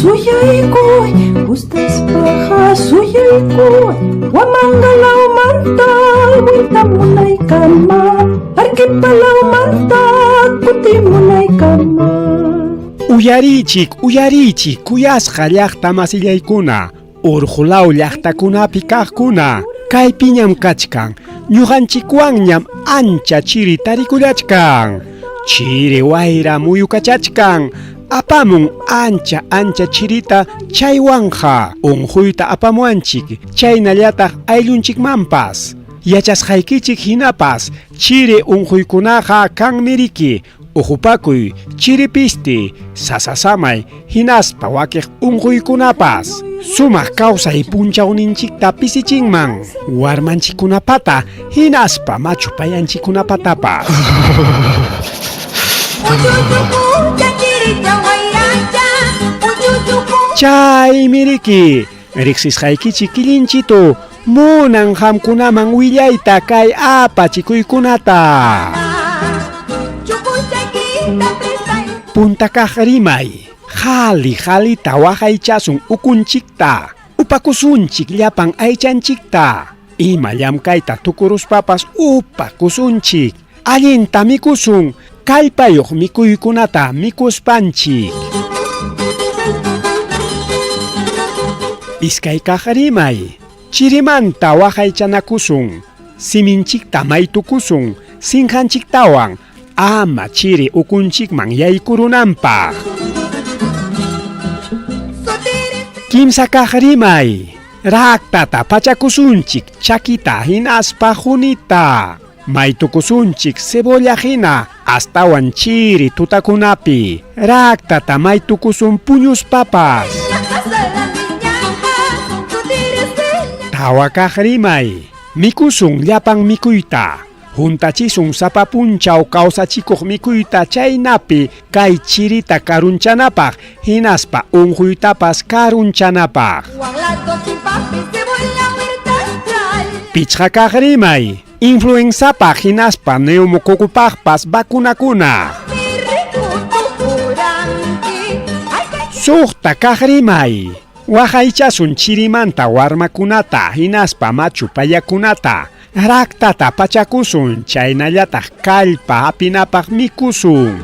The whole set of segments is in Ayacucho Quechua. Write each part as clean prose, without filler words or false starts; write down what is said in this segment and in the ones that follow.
Suyaykuy, gustaspaqa suyaykuy, Huamanga lawmanta vueltamunaykama, Arequipa lawmanta kutimunaykama. Uyariychik, uyariychik, kuyasqa llaqta masillaykuna, urqu law llaqtakunapi kaqkuna, kaypiñam kachkan, ñuqanchikwanñam ancha chiri tarikullachkan. Chiri wayra muyukachachkan, apamun ancha ancha chirita chaywanqa unquyta apamuwanchik, chaynallataq ayllunchikmanpas. Yachasqaykichik hinapas, chiri unquykunaqa kanmiriki, Uhupakuy, chiripisti, sasasamay, hinaspa wakiq unquykunapas. Sumaq kawsay punchawninchikta pisichinman, warmanchikkunapata hinaspa machu payanchikkunapatapas. Chaymi riki, riqsisqaykichik killinchitu munan qamkunaman willayta kay apachikuykunata. Punta kaq rimay, qhali qhalita waqaychasun ukunchikta, upakusunchik llapan aychanchikta, ima llamkayta tukuruspapas upakusunchik, allinta mikusun, kallpayuq mikuykunata mikuspanchik. Iskay kaq rimay, chirimanta waqaychanakusun, siminchikta maytukusun, sinqanchiktawan ama chiri ukunchikman yaykurunanpaq. Kimsa kaq rimay, raktata pachakusunchik chakita hinaspa junita. Maytukusunchik cebolla hina astawan chiri tutakunapi. Raktata maytukusun puñuspapas. Tawa kaq rimay, mikusun llapan mikuyta. Huntachisun sapa punchaw kawsachikuq mikuyta chaynapi kay chirita karunchanapaq hinaspa unquytapas karunchanapaq. Pichqa kaq rimay, influenzapaq hinaspa neumococopaqpas vacunakuna. Suqta kaq rimay, waqaychasun chirimanta warmakunata hinaspa machu payakunata, raktata pachakusun chaynallataq kallpa hapinapaq mikusun.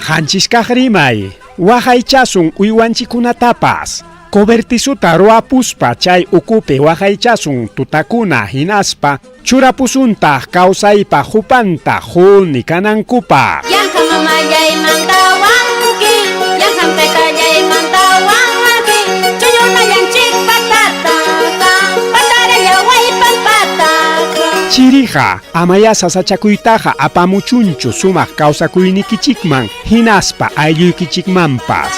Qanchis kaq rimay, waqaychasun uywanchikkunatapas, cobertizuta ruwapuspa chay ukupi waqaychasun tutakuna hinaspa churapusuntaq kawsaypa qupanta quni kanankupaq. Yanqa mamallaymantawanki, yanqam taytallaymantawanki, chullunallanchik patataqa, patarallaway pampataqa. Chiriqa amayá sasachakuytaqa apamuchunchu sumaq kawsakuynikichikman hinaspa aylluykichikmanpas.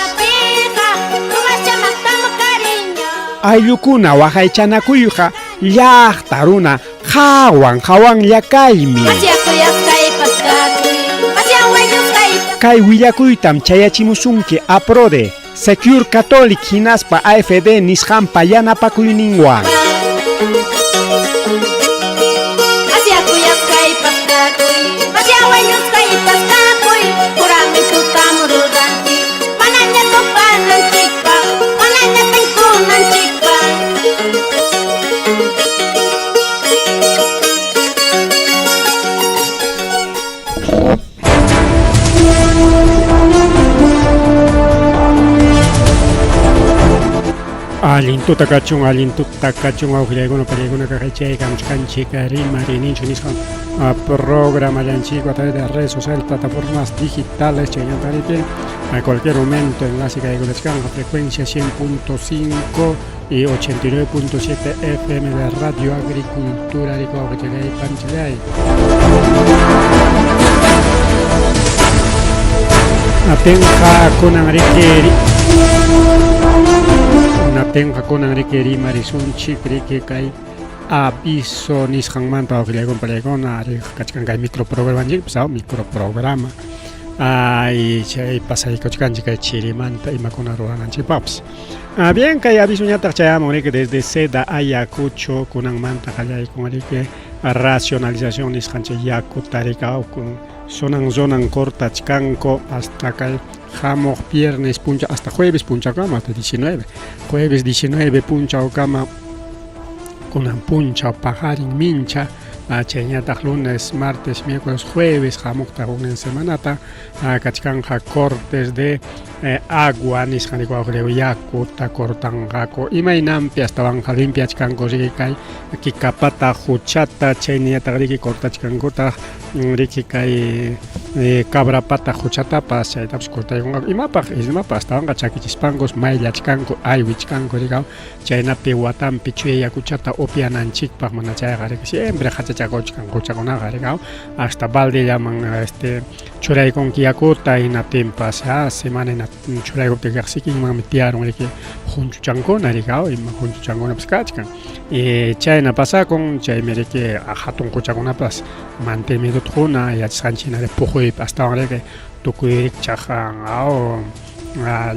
Ayllukuna waqaychanakuyqa llaqta runa qawan qawanlla kaymi. Kay willakuytam chayachimusunki APRODE, Secure Catholic hinaspa AFD nisqanpa yanapakuyninwan. Allin tuta kachun, allin tuta kachun, wawqillaykuna, pallaykuna kaqaychayqa muchkanchik rimariyninchik nisqan programallanchik a través de redes sociales, plataformas digitales, chaynallataq a cualquier momento enlace kaykulachkanqa frecuencia 100.5 y 89.7 FM de Radio Agricultura wawqichalay, panchallay. Apenqa kunan riki Apenqa kunan riki rimarisunchik riki kay aviso nisqanmanta wawqillaykuna pallaykuna kachkan kay microprogramanchikpas microprograma ay chay pasaykuchkanchik kay chirimanta imakuna rurananchikpaqpas. Ah, bien, kay avisoñataq chayamun riki desde Seda Ayacucho kunanmanta qallaykun riki. Racionalización nisqan chay yakuta rikawkun sunan sunan cortachkanku hasta kay hamuq viernes puncha hasta jueves punchawkama hasta 19 jueves 19 punchawkama kunan punchaw paqarin mincha chayñataq lunes martes miércoles jueves hamuqta huknin semanata kachkanqa cortes de agua nisqan rikuwaq yakuta cortanqaku imaynanpi astawanqa limpiachkanku riki kay kikapata huchata chayninataq riki cortachkankutaq riki kay cabrapata huchatapas chaytapas cortaykunqaku imapaq imapaq astawanqa chakichispankus mayllachkanku aywichkanku rikaw chaynapi watanpi chuya yakuchata upyananchikpaq mana chayqa riki siempre qachachakuchkan quchakunaqa rikaw hasta baldellaman este churaykunki yakuta hinaptinpas semana hina churaykuptinqa sikinmanmi tiyarun riki hunchuchankuna rikaw ima hunchuchankunapas kachkan y chayna pasakun chaymi riki hatun quchakunapas mantenimientota quna yachasqanchik hina puquypi astawan riki tukuy rikchaq aw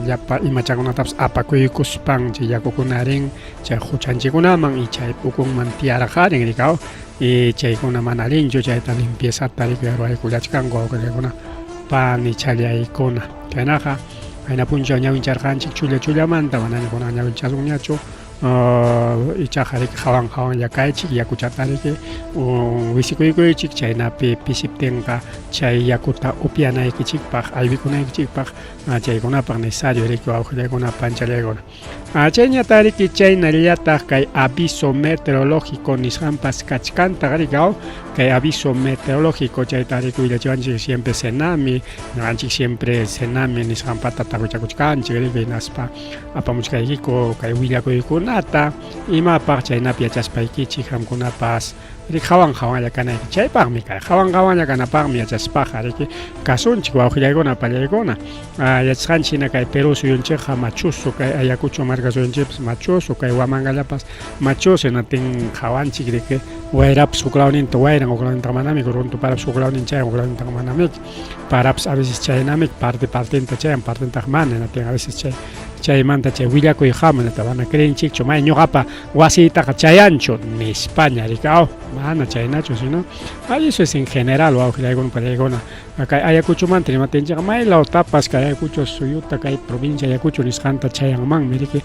llapa imachakunatapas apakuykuspan chay yakukuna rin chay quchanchikkunaman y chay p'ukunman tiyarqarin rikaw y chaykuna mana allinchu chayta limpiezata riki ruwaykullachkanku wawqillaykuna panichallaykuna chaynaqa qayna punchaw ñawincharqanchik chulla chullamanta manaña kunan ñawinchasunñachu ichaqa riki hawan hawanlla kaychik yakuchata riki wisikuykuychik chaynapi pisiptinqa chay yakuta upyanaykichikpaq aywikunaykichikpaq chaykunapaq necesario riki wawqillaykuna panchallaykuna Chayñataq riki chaynallataq kay aviso meteorológico nisqanpas kachkantaq riki aw kay aviso meteorológico chayta riki willachiwanchik siempre Senami ñuqanchik siempre Senami nisqanpata tapuchakuchkanchik riki hinaspa apamuchkaykiku kay willakuykunata imapaq chaynapi yachaspaykichik qamkunapas Riki hawan hawanlla kanayki chaypaqmi kay hawan hawanlla kanapaqmi yachaspaqa riki kasunchik wawqillaykuna pallaykuna yachasqanchik hina kay Perú suyunchikqa machusu kay Ayacucho marka suyunchikpas machusu kay Huamangallapas machusu hinaptin hawanchik riki wayrapas huk lawninta wayran huk lawnintaqa manami runtu parapas huk lawnin chayan huk lawnintaqa manamiki parapas a veces chaynamiki parte partenta chayan partentaqa mana hinaptin a veces chay chaymanta chay willakuy hamun mana creenchikchu may ñuqapa wasiytaqa chayanchu nispaña riki aw mana chaynachu sino ay eso es en general wawqillaykuna pallaykuna kay Ayacuchomanta rimatinchikqa may lawtapas kay Ayacucho suyuta kay provincia Ayacucho nisqanta chayanmanmi riki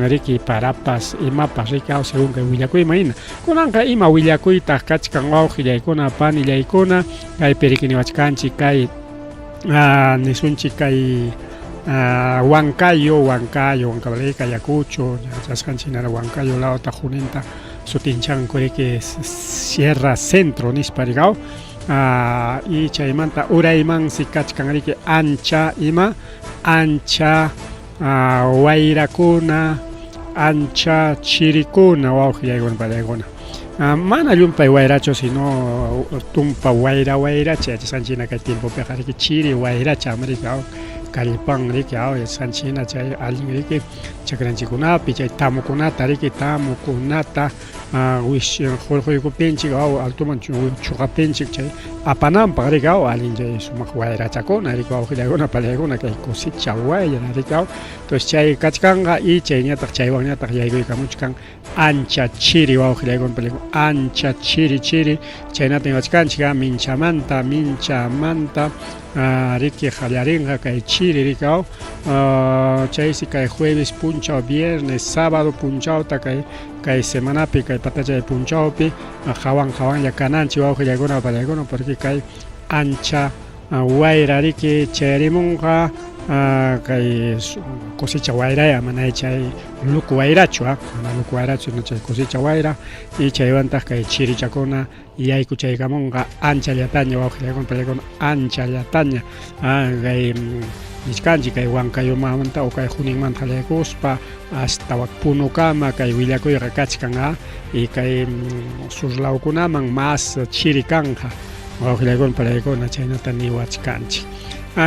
riki parapas imapas riki aw según kay willakuyman hina kunanqa ima willakuytaq kachkan wawqillaykuna panillaykuna kaypi riki niwachkanchik kay nisunchik kay Huancayo, Huancayo, Huancavelica, Ayacucho, yachasqanchik hinara Huancayo lawta Juninta sutinchanku riki Sierra Centro nispa rikaw y chaymanta uraymansi kachkan riki ancha ima ancha wayrakuna ancha chirikuna wawqillaykuna pallaykuna mana llumpay wayrachu sino tumpa wayra wayracha yachasqanchik hina kay tiempopiqa riki chiri wayracha riki kallpan riki yachasqanchik hina chay allin riki chakranchikkunapi chay tamukunata riki tamukunata hurquykuptinchik altoman chuqaptinchik chay apananpaq riki allin chay sumaq wayrachakuna riki wawqillaykuna pallaykuna kay cosecha wayra riki entonces chay kachkanqa y chayñataq chaywanñataq yaykuykamuchkan ancha chiri wawqillaykuna pallaykuna ancha chiri chiri chaynata niwachkanchik minchamanta minchamanta riki qallarinqa kay chiri riki chaysi kay jueves punchaw viernes sábado punchawta kay kay semanapi kay patachay punchawpi hawan hawanlla kananchik wawqillaykuna pallaykuna porque kay ancha wayra riki chayarimunqa kay cosecha wayraya mana chay luku wayrachu mana luku wayrachu sino chay cosecha wayra y chaywantaq kay chirichakuna yaykuchaykamunqa anchallataña wawqillaykuna pallaykuna anchallataña kay nichkanchik kay Huancayomanta o kay Juninmanta qallaykuspa hasta wak Punokama kay willakuyqa kachkan y kay sur lawkunaman mas chiri kanqa wawqillaykuna pallaykuna chaynata niwachkanchik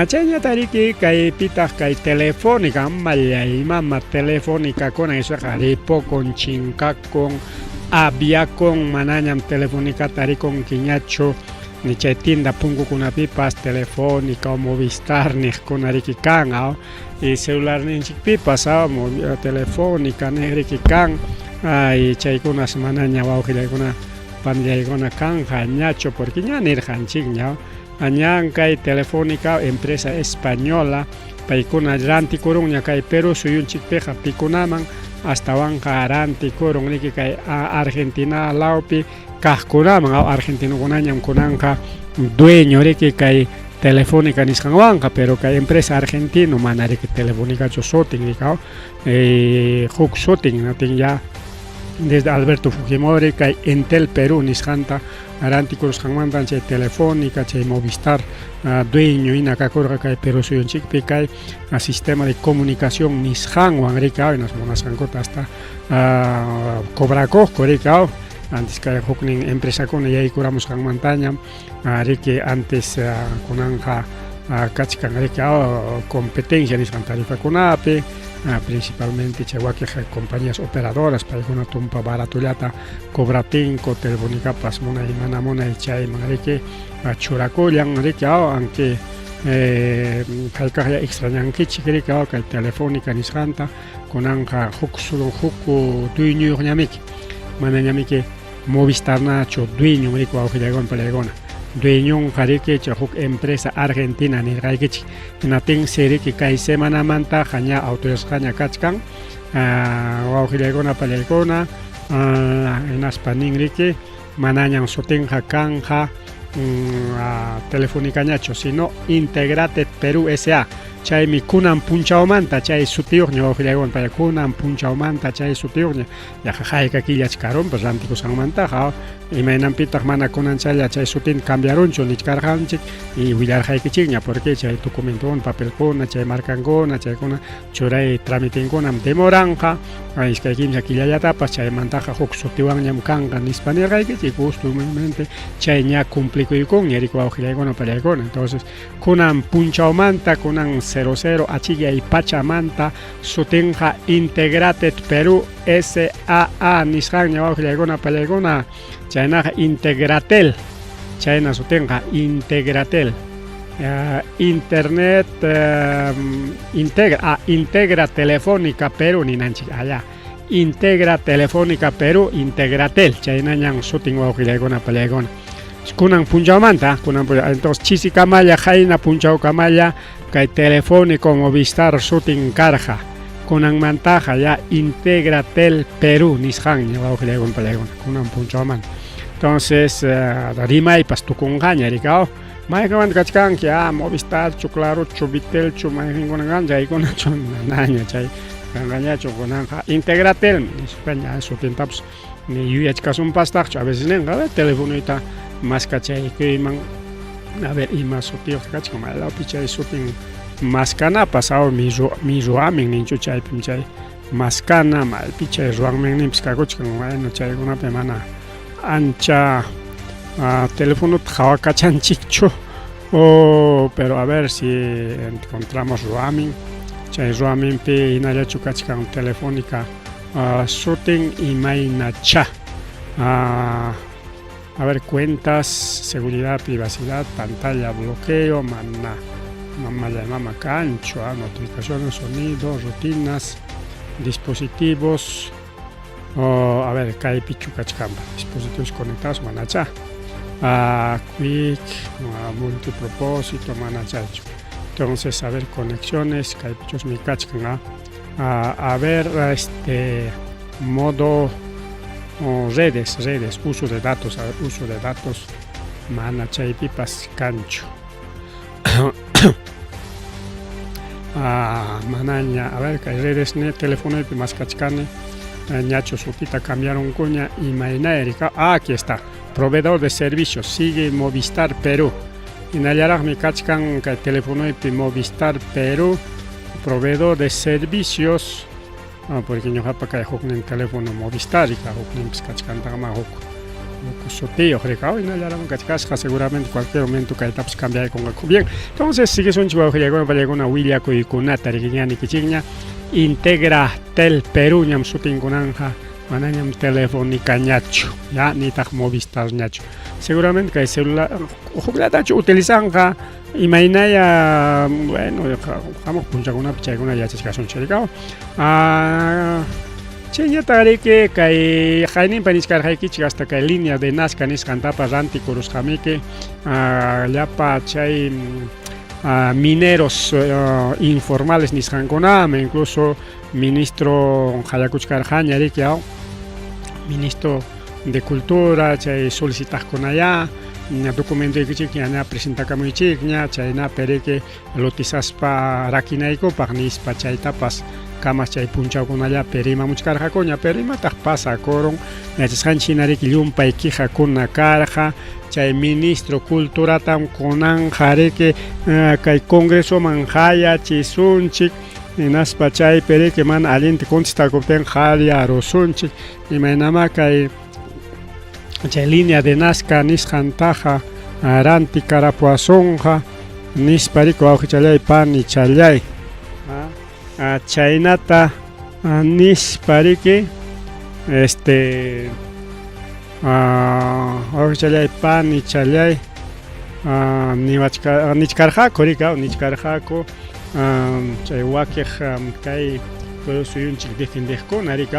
chayñata riki kaypitaq kay telefónica mallaymama telefónicakuna nispaqa ripukun chinkakun aviakun manañam telefónicata rikunkiñachu ni chay tienda punkukunapipas telefónica o Movistar niqkuna riki kan y celularninchikpipas telefónica niq riki kan ay chaykunas manaña wawqillaykuna panillaykuna kanqa ñachu porque ña nirqanchikña ñan kay Telefónica empresa española paykuna rantikurunña kay Perú suyunchikpiqa pikunaman astawanqa rantikurun riki kay Argentina lawpi kaqkunaman argentinokunañam kunanqa dueño riki kay Telefónica nisqanwanqa pero kay empresa argentino mana riki Telefónicachu sutin rikaw huk sutin natin ya desde Alberto Fujimori kay Entel Perú nisqanta rantikurusqanmantan chay Telefónica chay Movistar dueño hina kakurqa kay Perú suyunchikpi kay sistema de comunicación nisqanwan rikaw hinaspa munasqankuta hasta cobrakuqku rikaw antes kay huknin empresakuna yaykuramusqanmantañam riki antes kunanqa kachkan riki competencia nisqan tarifakunapi principalmente chay wakiq compañías operadoras paykuna tumpa baratollata cobraptinku Telefonicapas munay mana munay chayman riki churakullan riki aunque hayk'aqlla extrañankichik riki kay Telefónica nisqanta kunanqa huk huk dueñoyuqñamiki manañamiki Movistarnachu dueño riki wawqillaykuna panillaykuna dueñonqa riki chay huk empresa argentina nirqaykichik hinaptinsi riki kay semanamantaqa ña autorizasqaña kachkan wawqillaykuna panillaykuna hinaspa nin riki manañan sutinqa kanqa Telefonicañachu sino Integrated Perú SA chaymi kunan punchawmanta chay sutiyuqña wawqillaykuna paya kunan punchawmanta chay sutiyuqña yaqa hayka killach karunpas rantikusqanmantaqa imaynanpitaq mana kunanchalla chay sutinta cambiarunchu nichkarqanchik y willarqaykichikña porque chay documentokuna papelkuna chay markankuna chaykuna churay tramitinkunam demoranqa iskay kimsa killallatapas chaymantaqa huk sutiwanñam kanqa nispa nirqaykichik justamente chay ña cumplikuykunña riki wawqillaykuna pallaykuna entonces kunan punchawmanta kunan 00 achikyay pachamanta sutinqa Integrated Perú SAA nisqanña wawqillaykuna pallaykuna chaynaqa Integratel chayna sutinqa Integratel Internet integra Integra Telefónica Perú ninanchik allá Integra Telefónica Perú Integratel chaynañan sutin wawqillaykuna pallaykuna kunan punchawmanta kunan entonces chisikamalla qayna punchawkamalla kay Telefónico Movistar sutin karqa kunanmantaqa ya Integratel Perú nisqanña wawqillaykuna pallaykuna kunan punchawmanta entonces rimaypas tukunqaña rikaw mayqanmanta kachkanki Movistarchu Clarochu Bitelchu mayqinkuna kan chaykunachu manaña chay kanqañachu kunanqa Integratel nispaña sutintapas ni yuyachkasunpastaqchu a veces ninqa telefonoyta maskachaykuyman a ver ima sutiyuq kachkan maylawpi chay sutin maskanapas mi ruamin ninchu chaypim chay maskana maypi chay ruanminninpas kakuchkan bueno chaykunapi mana ancha telefonota qhawakachanchikchu pero a ver si encontramos roaming chay roamingpi hinallachu kachkan Telefónica sutin imaynacha a ver cuentas seguridad privacidad pantalla bloqueo mana mamalla mama kanchu notificaciones sonido rutinas dispositivos a ver kaypichu kachkanpa dispositivos conectados manacha quick multipropósito mana chaychu entonces a ver conexiones kaypichusmi kachkan a ver este modo redes redes uso de datos a ver uso de datos mana chaypipas kanchu manaña a ver kay redes ne telefonoypi maskachkani ñachu sutita cambiaronkuña imayna rika aquí está proveedor de servicios sigue Movistar Perú hinallaraqmi kachkan kay telefonoypi Movistar Perú proveedor de servicios porque ñuqapa kay huknin teléfono Movistar rika hukninpas kachkantaqma huk sutiyuq rika hinallaraqmi kachkasqa seguramente cualquier momento kaytapas cambiaykunqaku bien entonces siguisunchik wawqillaykuna pallaykuna willakuykunata riki ña nikichikña Integratel Perú ñam sutinkunanja manañam Telefónicañachu ya nitaq Movistarñachu seguramente kay celular hukllatachu utilizanqa imaynaya bueno hamuq punchakunapi chaykuna yachachkasunchik rikaw. Chaynataq kay qayninpa nichkarqaykichik hasta kay línea de Nazca nisqantapas rantikurusqamiki llapa chay mineros informales nisqankunaman, incluso ministro qallakuchkarqaña riki, ministro de cultura chay solicitaqkunayá documentoykichikña ña presentakamuychikña chaynapi riki lotizaspa rakinaykupaq nispa, chaytapas kamas chay punchawkunallapi rimamuchkarqakuña. Pero imataq pasakurun? Yachasqanchik hina riki llumpay quejakuna karqa. Chay ministro culturatam kunanqa riki kay congresoman qayachisunchik, hinaspa chaypi riki mana allinta contestakuptin qalyarusunchik imaynamá kay chay línea de Nazca nisqantaqa rantikarapuwasunqa nispa riki, wawqichallay panichallay. Chaynata nispa riki wawqichallay panichallay nichkarqaku riki, nichkarqaku chay wakiq kay suyunchik defendeqkuna riki.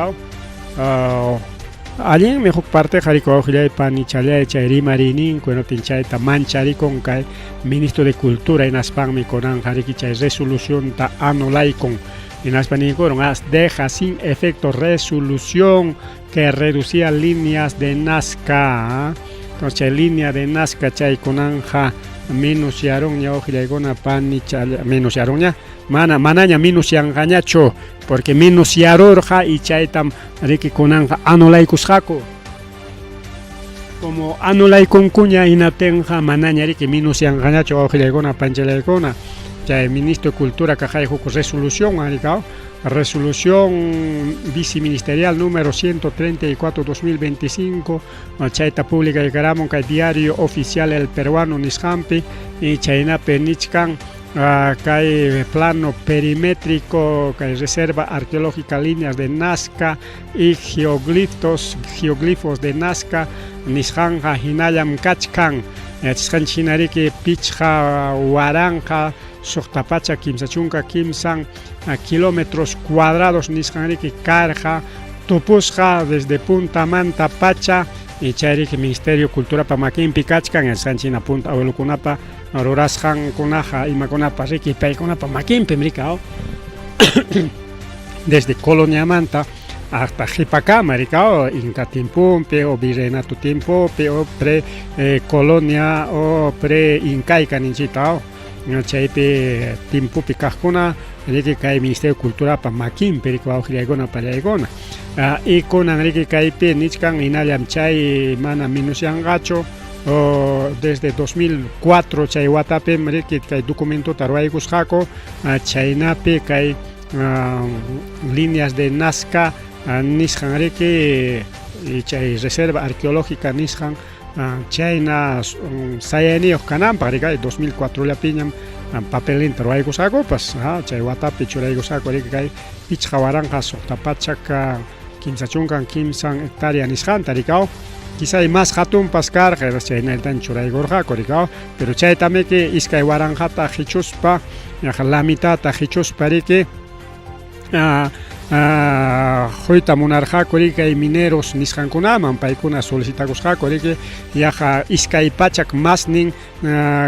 Allinmi huk parteqa riki, wawqillay panichallay, chay rimarininku, hinaptin chayta mancharikun kay ministro de cultura, hinaspanmi kunanqa riki chay resolucionta anulaykun, hinaspa ninkurun deja sin efecto resolución que reducía líneas de Nazca. Entonces chay línea de Nazca chay kunanja minusyarunña, wawqillaykuna panichalla, minusyarunña, mana manaña minusyanqañachu, porque minusyarurqa y chaytam riki kunanqa anulaykusqaku. Como anulaykunkuña hinaptinqa manaña riki minusyanqañachu, wawqillaykuna panchallaykuna. Chay ministro de cultura kaqay huk resolución rikaw, resolución viceministerial número 134-2025, chayta publicaykaramun kay diario oficial El Peruano nisqanpi, y chaynapi nichkan kay plano perimétrico kay reserva arqueológica líneas de Nazca y geoglifos de Nazca nisqanqa hinallam kachkan. Yachasqanchik hina riki 5633 kilómetros cuadrados nisqan riki karqa tupusqa desde puntamanta pacha, y chay riki Ministerio Culturapa makinpi kachkan. Yachasqanchik hina punta abuelokunapa rurasqankunaqa imakunapas riki paykunapa makinpim riki, desde coloniamanta hasta qhipakama riki, inca tiempopi o virreinato tiempopi o pre colonia o pre incaica ninchita, chaypi tiempopi kaqkuna riki kay Ministerio de Culturapa makinpi riki, wawqillaykuna pallaykuna. Y kunan riki kaypi nichkan hinallam chay mana minusyanqachu. Desde 2004 chay watapim riki kay documentota ruwaykusqaku, chaynapi kay líneas de Nazca nisqan riki chay reserva arqueológica nisqan chayna sayayniyuq kananpaq riki. 2004 llapiñam papelninta ruwaykusqakupas, chay watapi churaykusqaku riki kay 5633 hectárea nisqanta riki. Quizá más hatunpas karqa, chaynaltan churaykurqaku riki, pero chaytamiki 2000ta qichuspa, la mitadta qichuspa riki quyta munarqaku riki kay mineros nisqankunaman. Paykuna solicitakusqaku riki yaqa 200 masnin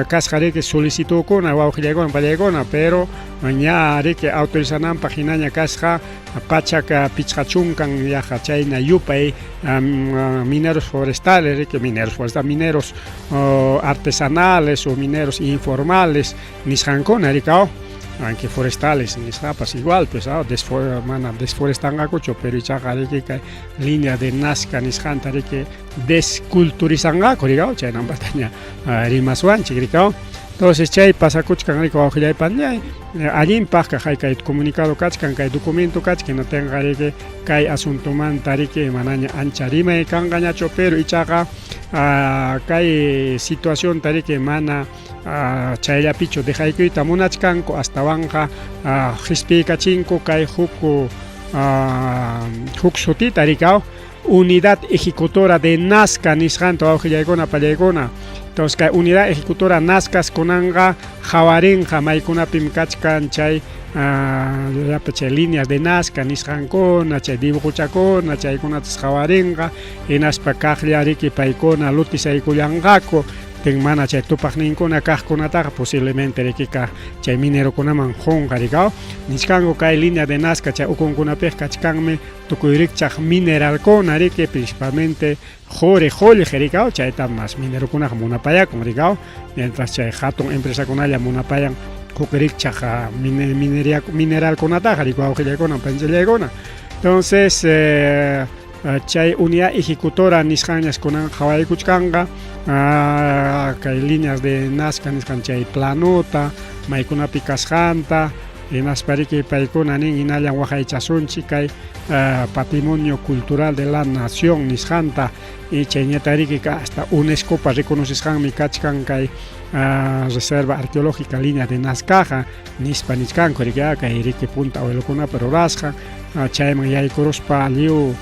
kasqa riki solicitudkuna, wawqillaykuna pallaykuna, pero ña riki autorizananpaq hinaña kasqa 150 yaqa chayna yupay mineros forestales riki, mineros forestales, mineros artesanales o mineros informales nisqankuna riki, aunque forestales nisqapas igual pues mana desforestanqakuchu, pero ichaqa riki kay línea de Nazca nisqanta riki desculturizanqaku riki, chaynampataña rimaswanchik riki. Entonces chay pasakuchkan riki, wawqillay panillay. Allinpaq kay kay comunicado kachkan, kay documento kachkan, hinatinqa riki kay asuntomanta riki manaña ancha rimay kanqañachu, pero ichaqa kay situacionta riki mana chayllapichu dejaykuyta munachkanku, astawanqa qispiykachinku kay huk sutita riki, unidad ejecutora de Nazca nisqanta, wawqillaykuna pallaykuna. Entonces kay unidad ejecutora Nazcas kunanqa qawarinqa maykunapim kachkan chay llapa chay líneas de Nazca nisqankuna, chay dibujochakuna, chaykunatas qawarinqa, hinaspa kaqlla riki paykuna lutisaykullanqaku, tin mana chay tupaqninkuna kaqkunataqa posiblemente riki kaq chay minerokunaman qunqa rikaw. Nichkanku kay línea de Nazca chay ukunkunapiq kachkanmi tukuy rikchaq mineralkuna riki, principalmente quri qullqi rikaw, chaytam mas minerokunaqa munapayakun rikaw, mientras chay hatun empresakunalla munapayan huk rikchaq mineralkunataqa rikaw, wawqillaykuna, panchallaykuna. Entonces chay unidad ejecutora nisqanñas kunan qhawaykuchkanqa kay líneas de Nazca nisqan chay planota maykunapi kasqanta, hinaspa riki paykuna nin hinallan waqaychasunchik kay patrimonio cultural de la nación nisqanta, y chayñata riki hasta UNESCOpa reconocisqanmi kachkan kay reserva arqueológica línea de Nazcaqa nispa nichkanku riki, kay riki punta abuelokunapa rurasqan, chayman yaykuruspa lliw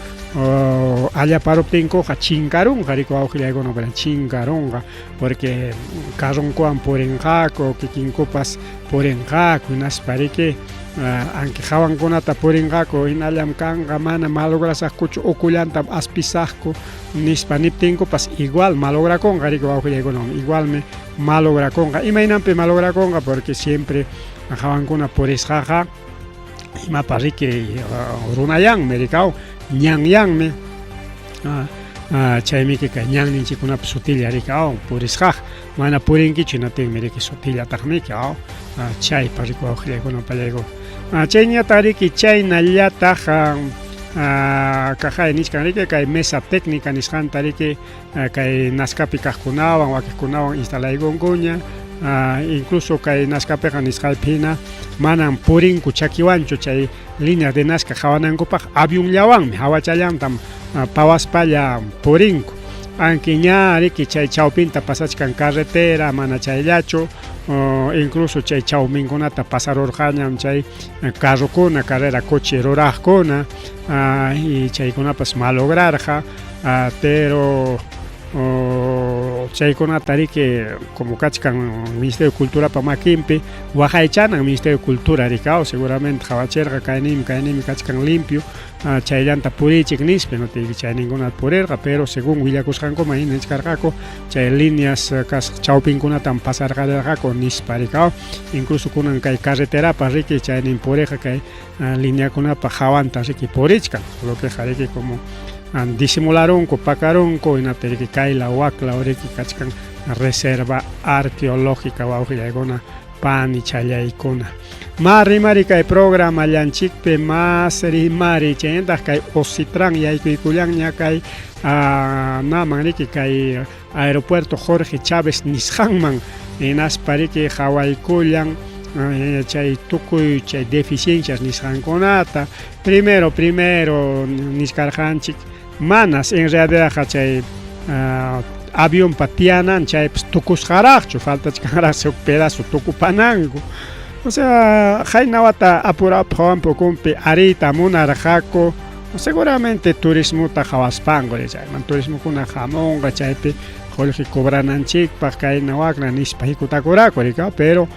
allaparuptinkuqa chinkarunqa riki wawqillaykuna, pero chinkarunqa porque carronkuwan purinqaku, kikinkupas purinqaku, hinaspa riki anki hawankunata purinqaku, hinallam kanqa, mana malograsaqkuchu, ukullantam aspisaqku nispa niptinkupas igual malograkunqa riki wawqillaykuna, igualmi malograkunqa. Imaynanpi malograkunqa? Porque siempre hawankuna purisqaqa imapas riki runayanmi rikaw, ñanyanmi, chaymi kay ñanninchikkunapas sutilla rikaw purisqaqa, mana purinkichu hinaptinmi riki sutillataqmiki chaypa riki wawqillaykuna pallaykuna. Chayñataq riki chaynallataq kaqay nichkan riki kay mesa técnica nisqanta riki kay Nazcapi kaqkunawan wakiqkunawan instalaykunkuña, incluso kay Nazcapiqa nisqaypi hina manam purinku chakiwanchu chay líneas de Nazca qhawanankupaq, avionllawanmi hawachallantam pawaspalla purinku, aunque ña riki chay chawpinta pasachkan carretera, mana chayllachu, incluso chay chawminkunata pasarurqañam chay carrokuna, carrera coche ruraqkuna, y chaykunapas malograrqa, pero chaykunata riki como kachkan Ministerio de Culturapa makinpi, waqaychanan Ministerio de Cultura rikaw, seguramente qhawachirqa kaynimi kaynimi kachkan limpio, chayllanta purichik nispa, no chayninkunata purirqa, pero según willakusqankuman hina nichkarqaku chay líneas kasqa chawpinkunatam pasarqarirqaku nispa rikaw, incluso kunan kay carreterapa riki chaynin puriqa kay lineakunapa hawanta riki purichkan, lo que riki como disimularunku, pakarunku, hinaptin riki kayla wakla riki kachkan reserva arqueológica wawqillaykuna panichallaykuna. Ma rimari kay programa llanchikpi mas rimari chaynataq kay Ositran yaykuykullanña kay naman riki kay aeropuerto Jorge Chávez nisqanman, hinaspa riki qhawaykullan chay tukuy chay deficiencias nisqankunata. Primero niskarqanchik manas en realidadqa chay avionpa tiyanan chaypas tukusqaraqchu, faltachkanraq huk pedazo tukupananku. O sea, qayna wata apurap hawanpi ukunpi ariyta munarqaku, seguramente turismota qhawaspanku chayman turismokuna hamunqa chaypi qullqi cobrananchikpaq kayna wakna nispa hikutakuraku rika, pero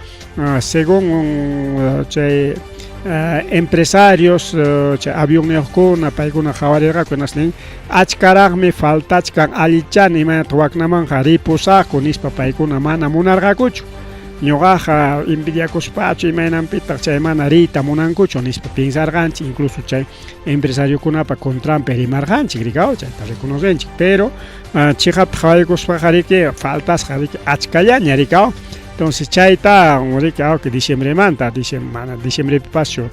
según chay empresarios chay avionniyuqkuna paykuna qhawarirqaku hinasnin achkaraqmi faltachkan allichani imaynataq waknamanqa ripusaqku nispa paykuna mana munarqakuchu. Ñuqaqa envidiakuspachu imaynanpitaq chay mana riyta munankuchu nispa pensarqanchik, incluso chay empresariokunapa contranpi rimarqanchik rikaw, chayta reconocenchik, pero chiqapta qhawaykuspaqa riki faltasqa riki achkallaña rikaw. Entonces chayta riki que diciembremanta, mana diciembrepipaschu,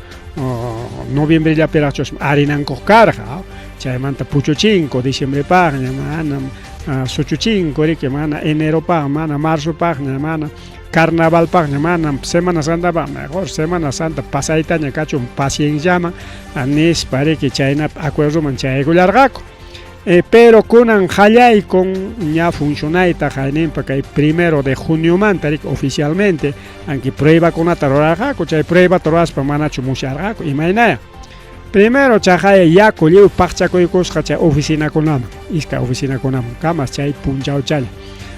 noviembrellapiraqchus arinankuq karqa, chaymanta puchuchinku diciembrepaqña, mana suchuchinku riki, mana eneropaq, mana marzopaqña, mana carnavalpaqña, mana Semana Santapaq, mejor Semana Santa pasaytaña kachun pacienciaman nispa riki chaynapi acuerdoman chayaykullarqaku. Pero kunan qallaykun ña funcionayta qayninpa kay 1 de juniomanta riki oficialmente, aunque pruebakunata rurarqaku, chay pruebata ruraspa manachu musyarqaku imaynaya. Primero chaqaya yaku lliw paqchakuykusqa chay oficinakunaman, iskay oficinakunaman kamas chay punchawchalla.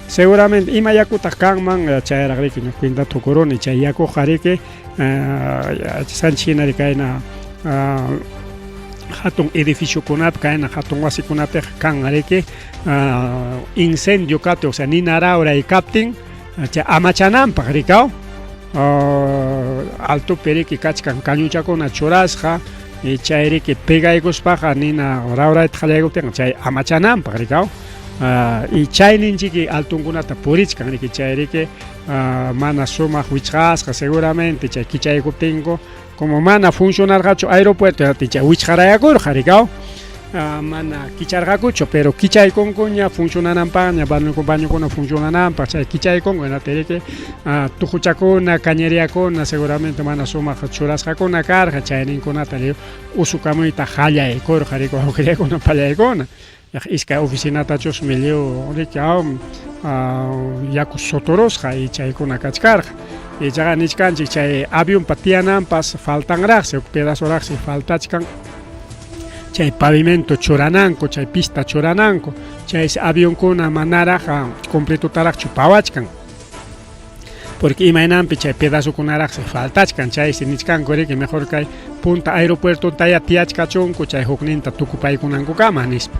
Seguramente ima yakutaq kanman chayraq riki ñuqa cuenta tukuruni chay yakuqa riki yachasqanchik hina riki kayna hatun edificiokunapi kayna hatun wasikunapiqa kan riki incendio kaptin o sea nina rawray kaptin chay amachananpaq rikaw altopi riki kachkan cañochakuna churasqa y chay riki pegaykuspaqa nina rawrayta qallaykuptinqa chay amachananpaq rikaw y chayninchiki altunkunata purichkan riki chay riki mana sumaq wichqasqa seguramente chay kichaykuptinku como mana funcionarqachu aeropuerto chay wichqarayakurqa rikaw mana kicharqakuchu pero kichaykunkuña funcionananpaqña bañokuna funcionananpaq chay kichaykunku hinaptin riki tuquchakuna cañeriakuna seguramente mana sumaq churasqakuna karqa chayninkunata usukamuyta qallaykurqa riki wawqillaykuna pallaykuna iskay oficinatachusmi lliw riki yaku suturusqa y chaykuna kachkarqa ichaqa nichkanchik chay avionpa tiyananpas faltanraqsi huk pedazoraqsi faltachkan chay pavimento churananku chay pista churananku chaysi avionkuna manaraq completotaraqchu pawachkan porque imaynanpi chay pedazokunaraqsi faltachkan chaysi nichkanku riki mejor kay punta aeropuertontaya tiyachkachunku chay hukninta tukupaykunankukama nispa.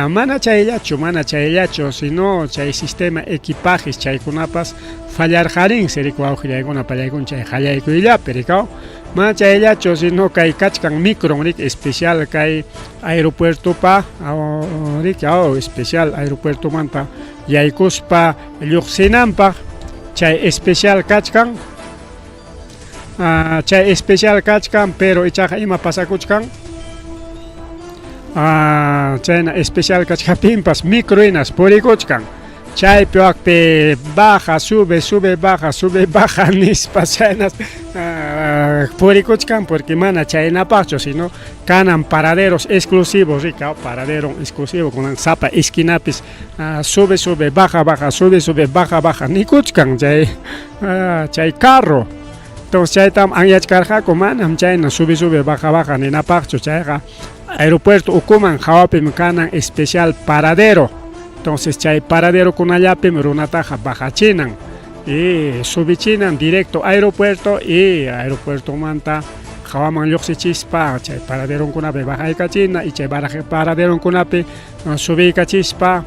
Mana chayllachu mana chayllachu sino chay sistema equipajes chaykunapas fallarqarinsi riki wawqillaykuna pallaykuna chay qallaykuyllapi rikaw mana chayllachu sino kay kachkan micron riki especial kay aeropuertopa riki especial aeropuertomanta yaykuspa lluqsinanpaq chay especial kachkan chay especial kachkan pero ichaqa ima pasakuchkan chayna especial kachkaptinpas micro hinas purikuchkan chaypi wakpi baja sube sube baja sube baja nispa chaynas purikuchkan porque mana chaynapaqchu sino kanan paraderos exclusivos rika paradero exclusivo kunan sapa esquinapis sube sube baja baja sube sube baja baja nikuchkan chay chay carro entonces chaytam anyachkarqaku manam chayna sube sube baja baja ninapaqchu chayqa aeropuerto ukuman hawapim kanan especial paradero entonces chay paraderokunallapim runataqa bajachinan y subichinan directo aeropuerto y aeropuertomanta hawaman lluqsichispa chay paraderonkunapi bajaykachina y chay paraderonkunapi subiykachispa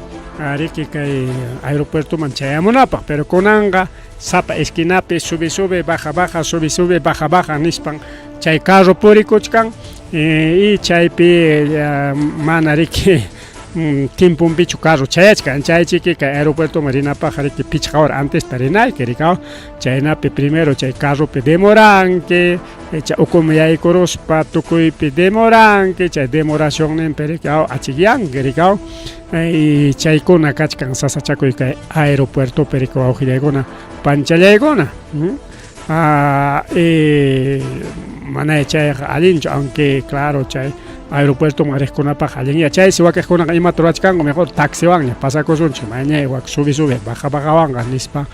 riki kay aeropuertoman chayamunapaq pero kunanqa sapa esquinapi sube sube baja baja sube sube baja baja nispan chay carro purikuchkan y chaypi mana riki tiemponpichu carro chayachkan chaychiki kay aeropuertoman rinapaq riki pichqa hora antesta rinayki rikaw chaynapi primero chay carropi demoranki chay ukuman yaykuruspa tukuypi demoranki chay demoracionninpi riki achikyanki rikaw y chaykuna kachkan sasachakuy kay aeropuertopi riki wawqillaykuna panchallaykuna mana chayqa allinchu aunque claro chay aeropuertoman riqkunapaq allinya chaysi wakiqkunaqa imata ruwachkanku mejor taxiwanña pasakusunchik mañay wak sube sube baja bajawanqa nispa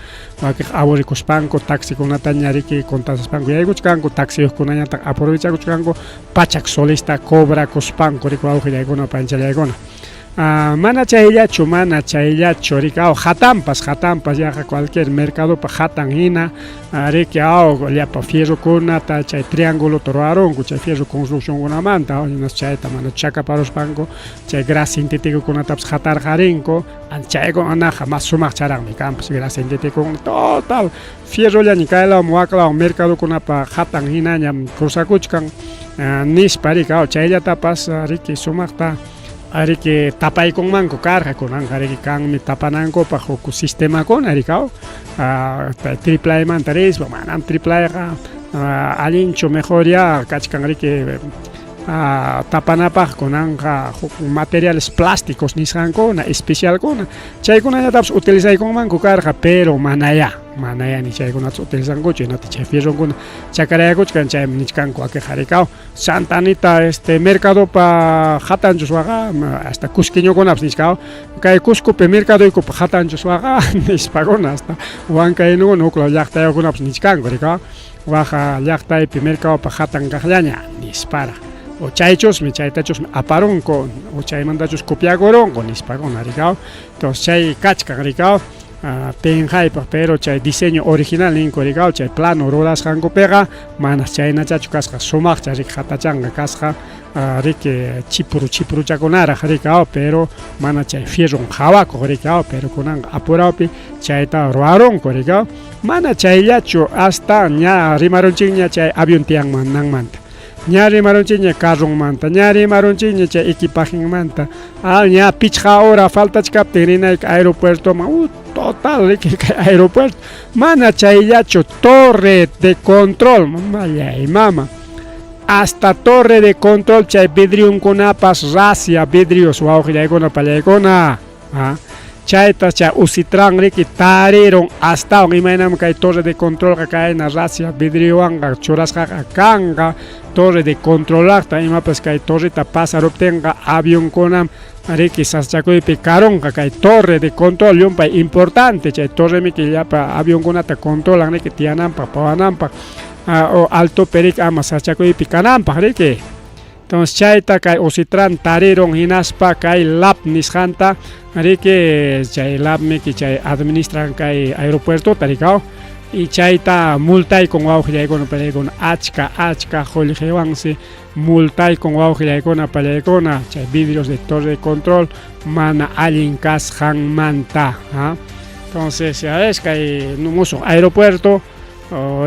wakiq aburrikuspanku taxikunataña riki contasaspanku yaykuchkanku taxiyuqkunañataq aprovechakuchkanku pachak solista cobrakuspanku riki wawqillaykuna panchallaykuna mana chayllachu mana chayllachu riki hatanpas hatanpas yaqa cualquier mercadopa hatan hina riki llapa fierrokunata chay triangulota ruwarunku chay fierro construccionkunamanta chayta mana chakaparuspanku chay gras sinteticokunatapas hatarqarinku chaykunaqa mas sumaqcharaqmi kanpas gras sintético total fierrollaña kaylawan waklawan mercadokunapa hatan hinañam cruzakuchkan nispa riki chayllatapas riki sumaqta riki tapaykunmanku karqa kunanqa riki kanmi tapanankupaq huk sistemakuna riki triplayamanta rispa manam triplayqa allinchu mejor ya kachkan riki tapanapaq kunanqa huk materiales plásticos nisqankuna especialkuna chaykunallatapas utilizaykunmanku karqa pero manaya manaya ni chaykunata utilizankuchu hinata chay fierronkuna chakarayakuchkan chaymi nichkanku wakiqa rikaw Santa Anita este mercadopa hatanchus waqa hasta cusqueñokunapas nichkaw kay Cuscopi mercadoykupa hatanchus waqa nispakuna hasta huancainukuna huk law llaqtayuqkunapas nichkanku rikaw waqa llaqtaypi mercadopa hatan kaqllaña nisparaq o chaychusmi chaytachusmi aparunku o chaymantachus copiakurunku nispakuna rikaw entonces chay kachkan rikaw. Pinqaypaq, pero chay diseño original ninku rikaw chay plano rurasqankupiqa manas chaynachachu kasqa, sumaqcha riki hatachanqa kasqa, riki chipru chipruchakunaraq rikaw, pero mana chay fierron qhawakuq rikaw, pero kunanqa apurawpi chayta ruwarunku rikaw. Mana chayllachu, hasta ña rimarunchikña chay avión tiyanmananmanta, ña rimarunchikña carronmanta, ña rimarunchikña chay equipajinmanta, ña pichqa hora faltachkaptin rinayki aeropuertoman, total riki kay aeropuerto. Mana chayllachu, torre de control, mamallay mama, hasta torre de control chay vidrionkunapas racia vidrios, wawqillaykuna pallaykuna, chayta chay Ositran riki tarirun, astawan imaynam kay torre de controlqa kayna racia vidriowanqa churasqaqa kanqa, torre de controlaqta imapas kay torreta pasaruptinqa avionkunam riki sasachakuypi karunqa. Kay torre de control llumpay importante, chay torremiki llapa avionkunata controlan riki tiyananpaq, pawananpaq, o altopi riki ama sasachakuypi kananpaq riki. Entonces chayta kay Ositran tarirun, hinaspa kay LAB nisqanta riki, chay LAB miki chay administran kay aeropuertota rikaw, y chayta multaykun, wawqillaykuna pallaykuna, achka achka qullqiwansi multaykun, wawqillaykuna pallaykuna, chay vidrios de torre de control mana allin kasqanmanta. Entonces ya ves kay musuq aeropuerto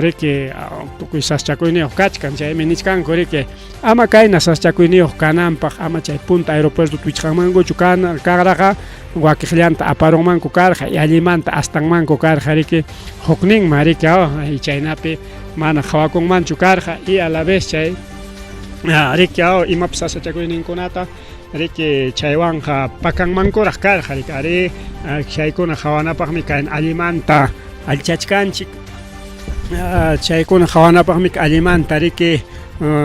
riki tukuy sasachakuyniyuq kachkan, chaymi nichkanku riki ama kayna sasachakuyniyuq kananpaq, ama chay punta aeropuerto wichqanmankuchu kana kaqraqa wakiqllanta aparunmanku karqa y allimanta astanmanku karqa riki hukninman riki, y chaynapi mana qhawakunmanchu karqa, y a la vez chay riki imapas sasachakuyninkunata riki chaywanqa pakanmankuraq karqa riki. Ari, chaykuna qhawanapaqmi kay allimanta allichachkanchik, chaykuna qhawanapaqmi allimanta riki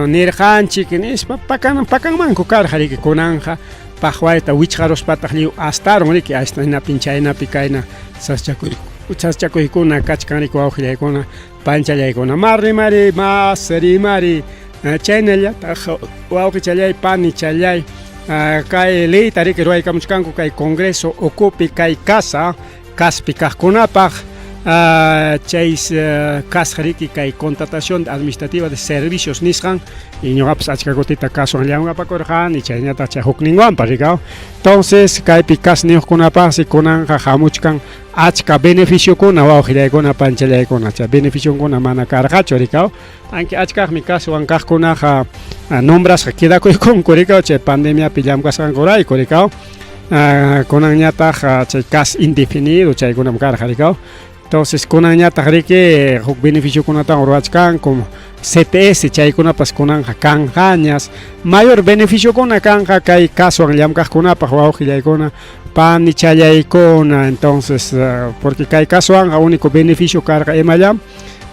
nirqanchik nispa pakanmanku karqa riki. Kunanqa paqwayta wichqaruspataq lliw astarun riki, hasta hinaptin chaynapi kayna sasachakuykuna kachkan riki, wawqillaykuna panchallaykuna. Mas rimari, mas rimari, chaynallataq wawqichallay panichallay, kay leyta riki ruwaykamuchkanku kay Congreso ukupi kay casa kaspi kaqkunapaq, chay kasqa riki kay contratación administrativa de servicios nisqan, y ñuqapas achka kutita kaswan llamkapakurqani, chaynataq chay hukninwanpas rikaw. Entonces kaypi kasniyuqkunapaqsi kunanqa hamuchkan achka beneficiokuna, wawqillaykuna panchallaykuna, chay beneficionkuna mana karqachu rikaw, aunque achkaqmi kaswan kaqkunaqa nombrasqa quedakuykunku rikaw chay pandemiapi llamkasqankurayku rikaw. Kunanñataq chay kas indefinido chaykunam karqa rikaw. Entonces kunanñataq riki huk beneficiokunatawan ruwachkanku, CTS chaykunapas kunanqa kanqañas, mayor beneficiokuna kanqa kay kaswan llamkaqkunapaq, wawqillaykuna panichallaykuna. Entonces porque kay kaswanqa único beneficio karqa imallam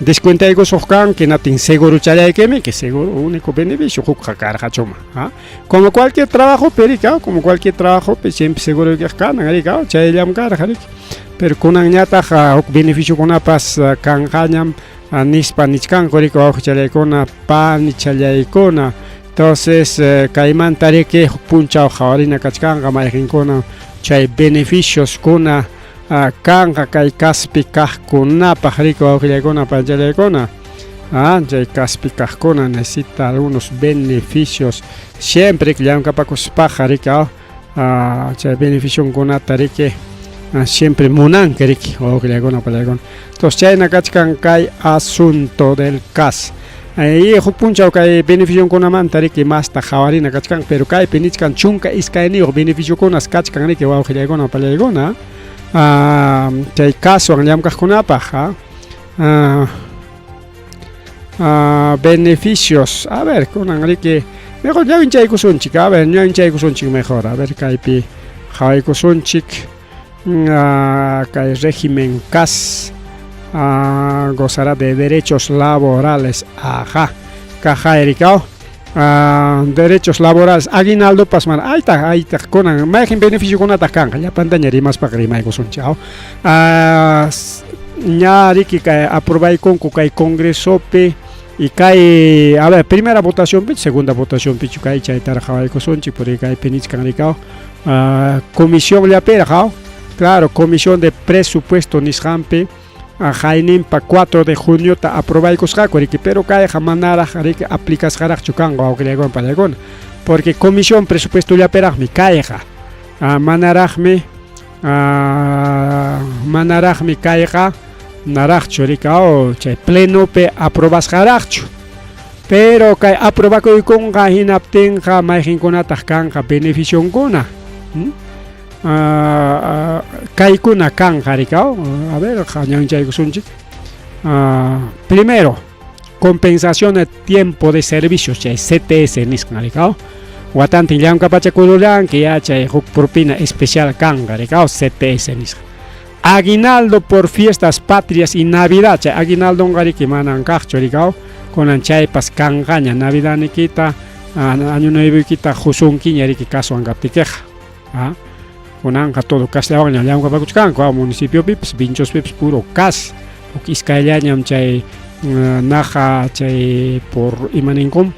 descuentaykusuq kanki, hinaptin segurochallaykimi, que seguro único beneficio, hukqa karqachuma, como cualquier trabajo rika, como cualquier trabajo siempre seguro kanan rika, chayllam karqa riki. Pero kunanñataq huk beneficiokunapas kanqañam nispa nichkanku riki, wawqichallaykuna panichallaykuna. Entonces kaymanta riki huk punchaw qhawarina kachkanqa mayqinkuna chay beneficioskuna kanqa kay kaspi kaqkunapaq riki, wawqillaykuna panchallaykuna. Chay kaspi kaqkuna necesita algunos beneficios siempre llamkapakuspaqa riki, chay beneficionkunata riki siempre munanki riki, wawqillaykuna pallaykuna. Entonces chayna kachkan kay asunto del CAS, y huk punchaw kay beneficionkunamanta riki masta qhawarina kachkan, pero kaypi nichkan 12 beneficiokunas kachkan riki, wawqillaykuna pallaykuna, chay kaswan llamkaqkunapaq. Beneficios, a ver, kunan riki mejor ñawinchaykusunchik, a ver, ñawinchaykusunchik mejor, a ver, kaypi qhawaykusunchik kay régimen CAS gozará de derechos laborales, ajá, kajay rikaw, derechos laborales, aguinaldopas mana, aytaq aytaq kunan mayqin beneficiokunataq kanqa, llapantaña rimaspaqa rimaykusunchik. Ña riki kay aprobaykunku kay congresopi y kay, a ver, primera votación pichu, segunda votación pichu kay chaytaraq qhawaykusunchik, porque kaypi nichkan rikaw comisión llapiraq. Claro, Comisión de Presupuesto nisqanpi hayninpa 4 de juniota aprobaykusqaku riki, pero kayqa manaraq riki aplicasqaraqchu kanqa wawqillaykuna pallaykuna, porque Comisión Presupuestollapiraqmi kayqa, manaraqmi manaraqmi kayqa naraqchu riki, chay plenopi aprobasqaraqchu. Pero kay aprobakuykunqa hinaptinqa mayqinkunataq kanqa beneficionkuna? Kaykuna kanqa riki, a ver, ñawinchaykusunchik. Primero, compensación de tiempo de servicios, chay CTS nisqan riki, watantin llamkapachakurullanki ya chay huk propina especial kanqa riki, CTS nisqa. Aguinaldo por fiestas patrias y Navidad, chay aguinaldonqa riki manan kaqchu riki, kunan chaypas kanqaña Navidadnikita, Año Nuevoykita qusunkiña riki kaswan kaptikiqa. Kunanqa todo kasllawanña llamkapakuchkanku, municipiopipas, vinchospipas puro kas, huk iskayllañam chay naqa chay por ima ninkum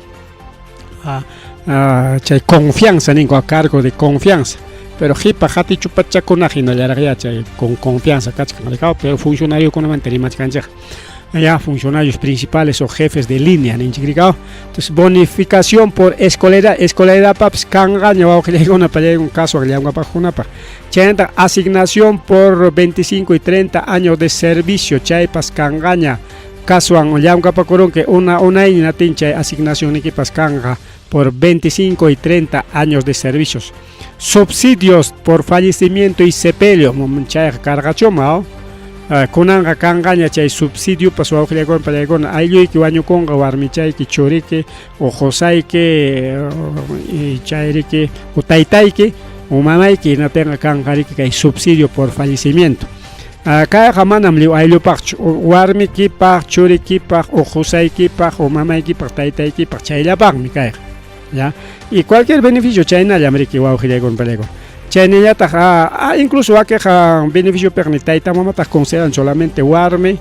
chay confianza ninku, a cargo de confianza, pero qipa qatichupachakunaqa hinallaraqya chay con confianza kachkan, pero funcionariokunamanta rimachkanchik ya, funcionarios principales o jefes de línea ninchik riki. Entonces, bonificación por escolaridad, escolaridadpapas kanqaña wawqillaykuna pallaykuna kaswan llamkapaqkunapaq. Chaynataq asignación por 25 y 30 años de servicio, chaypas kanqaña kaswan llamkapakurunki una unayña natin chay asignacionnikipas kanqa por 25 y 30 años de servicios. Subsidios por fallecimiento y sepelio, chayqa karqachuma, kunanqa kanqaña chay subsidiopas wawqillaykuna pallaykuna, aylluyki wañukunqa warmichayki, churiki o qusayki, chayriki o taytayki o mamayki, hinaptinqa kanqa riki kay subsidio por fallecimiento. Kayqa manam lliw ayllupaqchu, warmikipaq, churikipaq o qusaykipaq o mamaykipaq, taytaykipaq, chayllapaqmi kayqa, ya. Y cualquier beneficio chaynallam riki wawqillaykuna pallaykuna. Chaynallataq incluso wakinqa beneficiopiqmi tayta mamataq consideran solamente warmi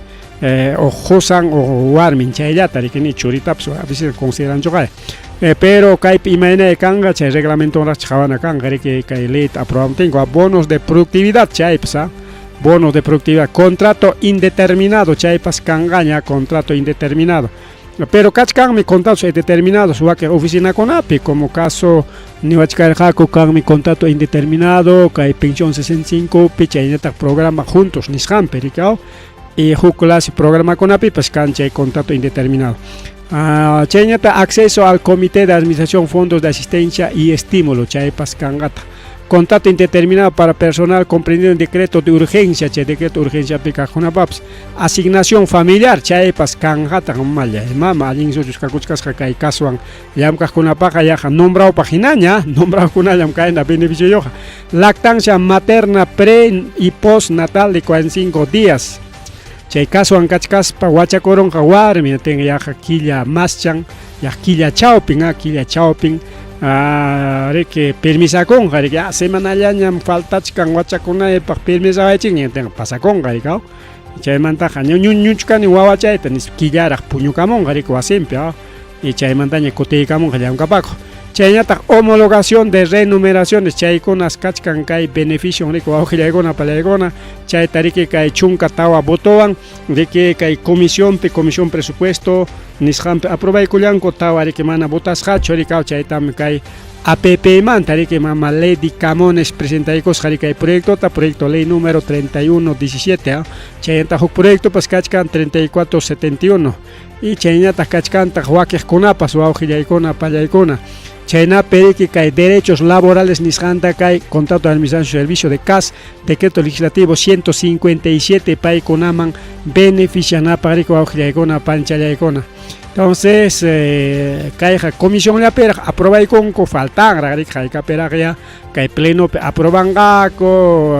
o qusan o warmin chayllata riki, ni churitapas a veces consideranchuqa. Pero kaypi imaynay kanqa chay reglamentonraqchi qhawana kanqa riki kay leyta aprobaptinku. Bonos de productividad chaypas, bonos de productividad, contrato indeterminado chaypas kanqaña, contrato indeterminado. Pero kachkanmi contratos indeterminados wakin oficinakunapi, como caso niwachkarqaku kanmi contrato indeterminado kay pensión 65 pi, chaynataq programa Juntos nisqanpi riki, y huk clase programakunapipas kan chay contrato indeterminado. Chaynata acceso al comité de administración, fondos de asistencia y estímulo chaypas kanqataq. Contrato indeterminado para personal comprendido en decreto de urgencia, chay decreto de urgencia pi kaqkunapapas. Asignación familiar chaypas kanqataq, malla mama allin suchus kakuchkasqa kay kaswan llamkaqkunapaqa yaqa nombrawpaq hinaña, nombrawkunallam kayna beneficioyuqa. Lactancia materna pre y postnatal de 45 días. Chay kaswan kachkaspa wachakurunqa warmi, ten yaqa killa maschan, yaqa killa chawpin, killa chawpin, riki permisakunqa riki, semanallañam faltachkan wachakunaypaq permisawaychikña, ten pasakunqa riki, chaymantaqa ñuñuchkani wawachayta nispa killaraq puñukamunqa riki wasinpi, y chaymantaña kutiykamunqa llamkapakuq. Chaynataq homologación de renumeraciones chaykunas kachkan kay beneficio riki wawqillaykuna pallaykuna, chayta riki kay 14 votowan riki kay comisiónpi, comisión presupuesto nisqanpi aprobaykullanku, tawa riki mana votasqachu riki, chaytami kay APP manta riki mama Lady Camones presentaykusqa riki kay proyectota, proyecto ley número 3117, chaynataq huk proyectopas kachkan 3471 y chaynataq kachkantaq wakiqkunapas wawqillaykuna pallaykuna. Chaynapi riki kay derechos laborales nisqanta kay contrato de administración y servicio de CAS, decreto legislativo 157 paykunaman beneficianapaq riki wawqillaykuna panchallaykuna. Entonces, kayqa comisión llapiraq aprobaykunku, faltanraq riki haykapiraq ya kay plenopi aprobanqaku,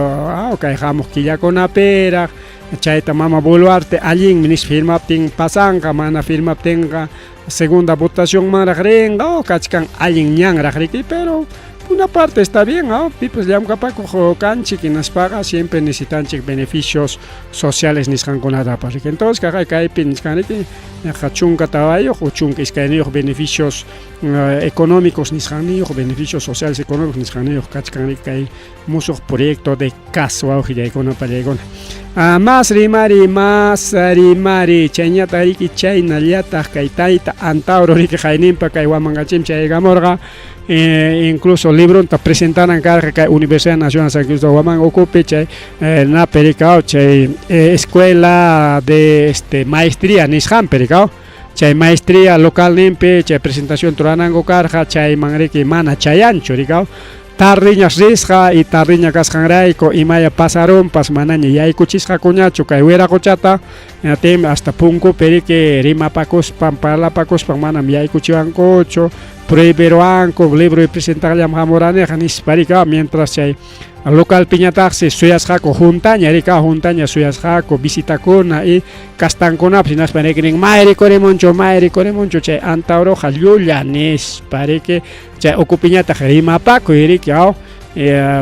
kay hamuq killakunapiraq chayta mama Boluarte allinmi nispa firmaptin pasanqa, mana firmaptinqa segunda votación manraq rinqa, kachkan allin ñanraq riki, pero Una parte está bien, ¿no? Pipas llamkapakuq kanchik hinaspaqa siempre necesitanchik beneficios sociales nisqankunatapas. Entonces kaqay kaypi nichkanriki yaqa 14 o 12 beneficios económicos nisqanniyuq, beneficios sociales económicos nisqanniyuq kachkan kay musuq proyecto de CAS wawqillaykuna pallaykuna. Más rimari, más rimari, chayñataq riki chaynallataq kay tayta Antauro riki qayninpa kay Huamanganchikmi chayaykamurqa, incluso libronta presentaran karqa kay Universidad Nacional San Cristóbal Huamanga ukupi chay napi rikaw chay escuela de este maestría nisqanpi rikaw chay maestría localninpi chay presentación rurananku karqa chayman riki mana chayanchu rikaw tardiñas risqa y tardiña kasqanrayku imaya pasarunpas manaña yaykuchisqakuñachu kay wiraquchata hinaptinmi hasta punkupi riki rimapakuspan parlapakuspan manam yaykuchiwankuchu prohibiruwanku libro presentaqllam hamuraniqa nispa rika mientras chay localpiñataqsi suyasqaku juntaña rika juntaña suyasqaku visitakuna y kastankunapas hinaspa riki nin may rikurimunchu may rikurimunchu chay Antauroqa llulla nispa riki chay ukupiñataq rimapakuy riki aw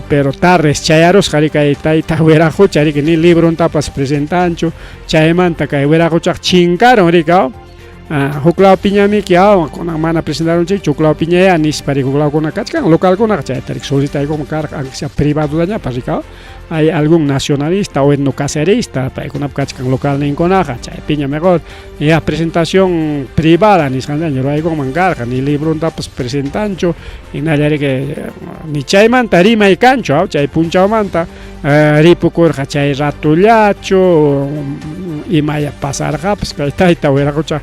pero tardes chayarusqa riki kay tayta wiraqucha riki ni librontapas presentanchu chaymanta kay wiraquchaqa chinkarun riki aw huklawpiñamiki aw kunan mana presentarunchikchu huklawpiñaya nispa riki huklawkuna kachkan localkunaqa chayta riki solicitaykuman karqa aunque sea privadotañapas riki aw hay algún nacionalista o etnocacerista paykunap kachkan localninkunaqa chaypiña mejor ya presentación privada nisqantaña ruraykunman karqa ni librontapas presentanchu hinalla riki ni chaymanta rimay kanchu aw chay punchawmanta ripukurqa chay ratollachu imaya pasarqapas kay tayta wiraqucha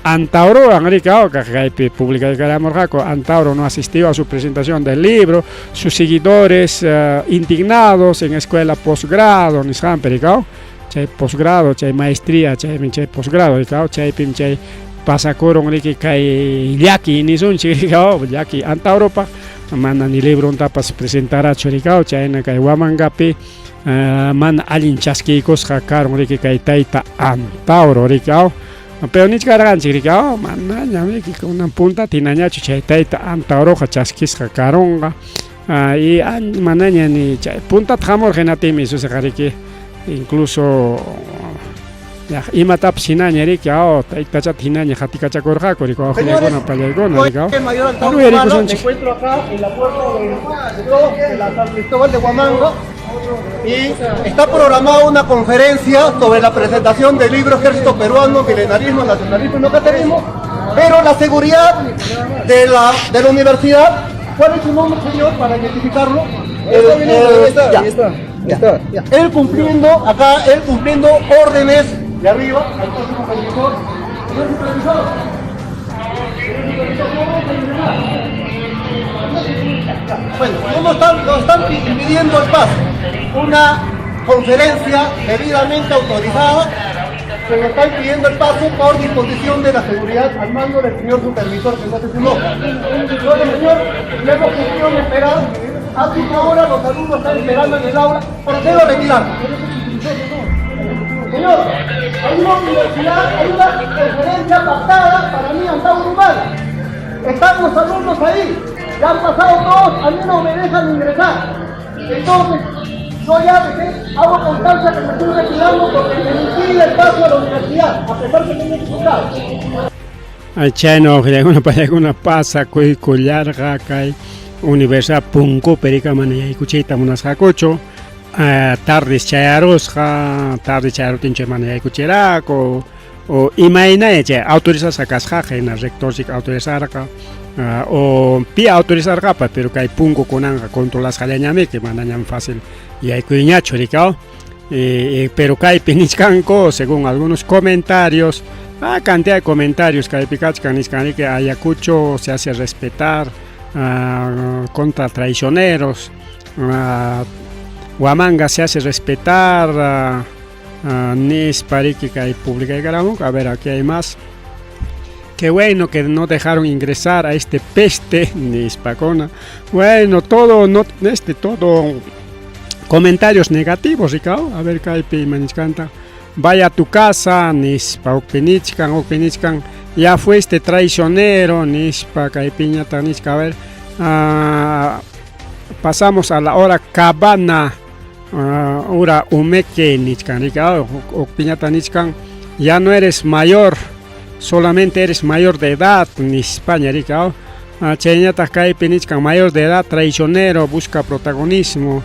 Antaurowan riki aw kaypi publicaykaramurqaku Antauro no asistió a su presentación del libro, sus seguidores indignados en escuela posgrado nisqanpi riki aw chay posgrado chay maestría chaymi chay posgrado riki aw chaypim chay pasakurun riki kay llaki nisunchik riki aw llaki Antauropaq mana ni librontapas presentarachu riki aw chayna kay Huamangapi mana allin chaskiykusqa karun riki kay tayta Antauro riki aw pero nichkarqanchik riki aw manañam riki kunan puntata hinañachu chay tayta Antauroqa chaskisqa karunqa y manaña ni chay puntata hamurqa hinaptinmi susiqa riki incluso imatapas hinaña riki aw taytachata hinaña qatikachakurqaku riki wawqillaykuna pallaykuna riki aw Me encuentro acá en la puerta de la San Cristóbal de Huamango y está programada una conferencia sobre la presentación del libro Ejército Peruano, Milenarismo, Nacionalismo y No Caterismo, pero la seguridad de la universidad, ¿cuál es su nombre, señor, para identificarlo? Ya. Él cumpliendo, acá, él cumpliendo órdenes de arriba, al próximo supervisor. Señor supervisor, señor supervisor, ¿cómo vamos a ingresar? Bueno, no nos están impidiendo el paso. Una conferencia debidamente autorizada se nos está impidiendo el paso por disposición de la seguridad al mando del señor supervisor, que no hace su nombre. Entonces, señor, le hemos cumplido en esperar. Hace una hora los alumnos están esperando en el aula. Procedo a retirar. Señor, hay una universidad, hay una conferencia pactada para mí, Antauro Humala. Están los alumnos ahí. Ya han pasado todos, a mí no me dejan ingresar. Entonces, yo ya dejé, hago constancia que me estoy retirando porque me impide el paso a la universidad, a pesar que tengo equivocado. Chayna wawqillaykuna pallaykuna pasakuykullarqa kay universidad punkupi rika mana yaykuchiyta munasqakuchu tardes chayarusqa tarde chayaruptin chay mana yaykuchiraku o imaynaya chay autorizasqa kasqaqa hina rectorchik autorizarqa o pi autorizarqapas pero kay punku kunanqa controlasqallañamiki manañam fácil yaykuyñachu rika pero kaypi nichkanku según algunos comentarios cantidad de comentarios kaypi kachkan nichkan riki Ayacucho se hace respetar contra traicioneros, Huamanga se hace respetar, nispa riki kay publicaykaramunku. A ver, aquí hay más. Qué bueno que no dejaron ingresar a este peste, nispakuna. Bueno, todo, no, todo comentarios negativos, rikaw. A ver, kaypi ima nichkanta. Vaya a tu casa, nispa, ukpi nichkan, ya fuiste traicionero, nispa, kaypiñata nichka, a ver. Pasamos a la hora cabana, ura umeke nichkan, riki, hukpiñata nichkan, ya no eres mayor, solamente eres mayor de edad, nispaña, riki, chayñataq kaypi nichkan, mayor de edad, traicionero, busca protagonismo,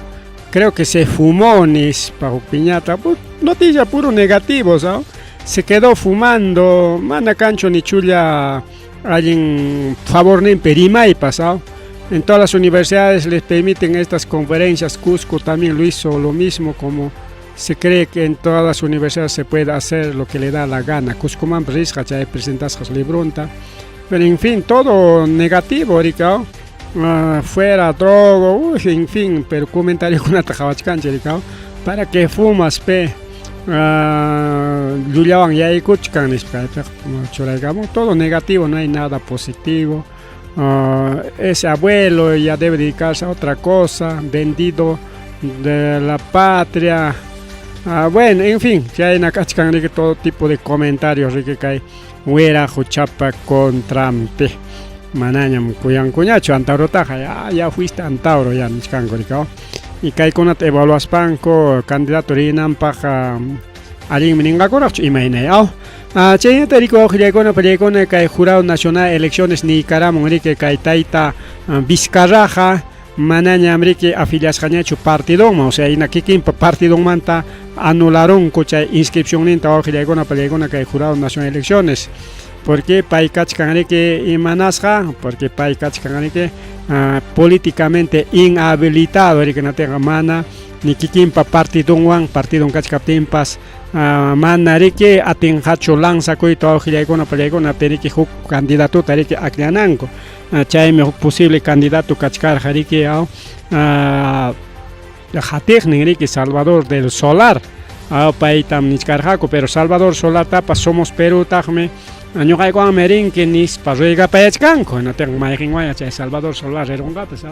creo que se fumó, nispa hukpiñata, noticia puro negativo, ¿sabes? Se quedó fumando, mana kanchu ni chulla allin favorninpi rimaypas, ¿sabes? En todas las universidades les permiten estas conferencias. Cusco también lo hizo lo mismo, como se cree que en todas las universidades se puede hacer lo que le da la gana. Cuscoman risqa chay presentasqas libronta. Pero en fin, todo negativo, Ricardo. Fuera drogo, uy, en fin, pero comentario kunata qhawachkanchik, Ricardo. ¿Para qué fumas, pe? Llullawan yaykuchkan nispa churaykamun. Todo negativo, no hay nada positivo. Ese abuelo ya debe dedicarse a otra cosa, vendido de la patria. Bueno, en fin, ya hay kachkan riki todo tipo de comentarios riki kay Wiraquchapa contranpi. Manañam kuyankuñachu Antaurutaqa, ya, ya fuiste Antauro, ya nichkanku riki. Y kaykunata evaluaspanku candidato rinanpaq allinmi ninqakuraqchu imaynay aw. Chaynata riki wawqillaykuna pallaykuna kay Jurado Nacional de Elecciones niykaramun riki kay tayta Vizcarraqa manañam riki afiliasqañachu partidonman, o sea, hina kikinpa partidonmanta anularunku chay inscripcionninta wawqillaykuna pallaykuna kay Jurado Nacional de Elecciones. Porque pay kachkan riki imanasqa, porque pay kachkan riki políticamente inhabilitado riki natinqa mana ni kikinpa partidonwan partidon kachkaptinpas mana riki atinqachu lanzakuyta wawqillaykuna pallaykuna riki huk candidatota riki akllananku. Chaymi huk posible candidato kachkarqa riki hatiqnin riki Salvador del Solar. Paytam nichkarqaku, pero Salvador Solar tapas Somos Perú taqmi ñuqaykuwanmi rinki nispa ruegapayachkanku. Natinqa mayqinwanya chay Salvador Solar rirqunqapas.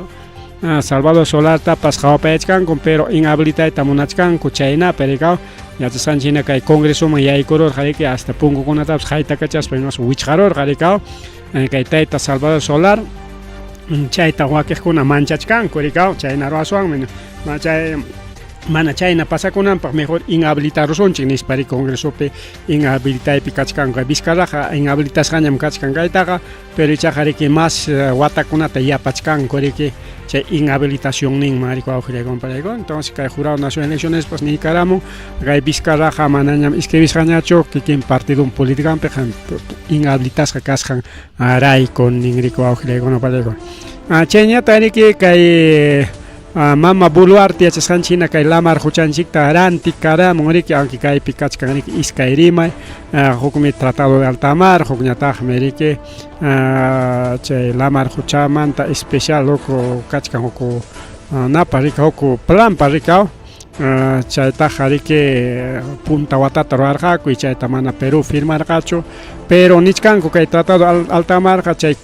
Salvador Solar tapas qhawapayachkanku, pero inhabilitayta munachkanku chaynapi rikaw yachasqanchik hina kay congresoman yaykururqa riki hasta punkukunatapas haytakachaspa imas wichqarurqa rikaw kay tayta Salvador Solar chayta wakiqkuna manchachkanku rikaw chayna ruwaswanmi chay mana chayna pasakunanpaq mejor inhabilitarusunchik nispa ri congresopi inhabilitaypi kachkanku. Vizcarraqa inhabilitasqañam kachkan kaytaqa, pero ichaqa riki mas watakunata yapachkanku riki chay inhabilitacionninman riki wawqillaykuna pallaykuna. Entonces kay Jurado Nacional de Elecciones pues niykaramun kay Vizcarraqa manañam inscribisqañachu kikin partidon politicanpiqa inhabilitasqa kasqan rayku nin riki wawqillaykuna pallaykuna. Chayñata riki kay Mama Boluarte yachasqanchik hina kay lamar quchanchikta rantikaramun riki, aunque kaypi kachkan riki iskay rimay, hukmi Tratado de Alta Mar, hukñataqmi riki chay lamar quchamanta especial huk kachkan huk napa riki huk planpa riki chaytaqa riki punta watata ruwarqaku y chayta mana Perú firmarqachu, pero nichkanku kay Tratado Alta Marqa chay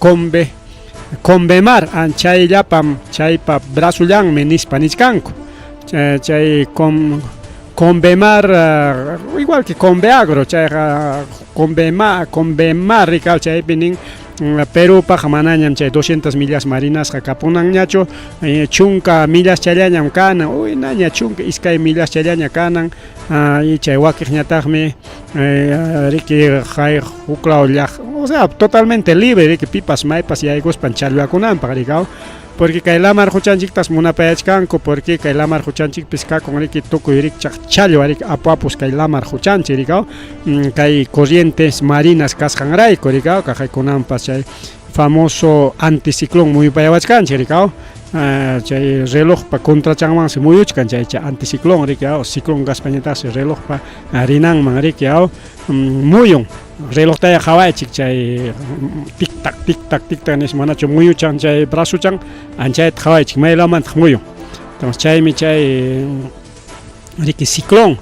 Convemar chayllapam chaypa brazullanmi nispa nichkanku. Chay Convemar igual que Conveagro chayqa Convemar rikaw chaypi nin Perupaq manañam chay 200 millas marinasqa kapunanñachu, 10 millas challañam kanan, uy naña 12 millas challaña kanan, y chay wakiqñataqmi riki hay huklaw llaq, o sea, totalmente libre riki pipas maypas yaykuspan challwakunanpaq rikaw, porque kay lamar quchanchiktas munapayachkanku, porque kay lamar quchanchikpis kakun riki tukuy rikchaq challwa riki apu apus kay lamar quchanchik rikaw, kay corrientes marinas kasqanrayku rikaw, kaqaykunanpas chay famoso anticiclón muyupayawachkanchik rikaw, chay relojpa contrachanmansi muyuchkan chay anticiclón riki ciclón kaspañataqsi relojpa rinanman riki muyun. Relojtaya qhawaychik chay tic tac tic tac tic tac nispa manachu muyuchan chay brazuchan anchayta qhawaychik maylawmantaq muyun. Entonces chaymi chay riki ciclón,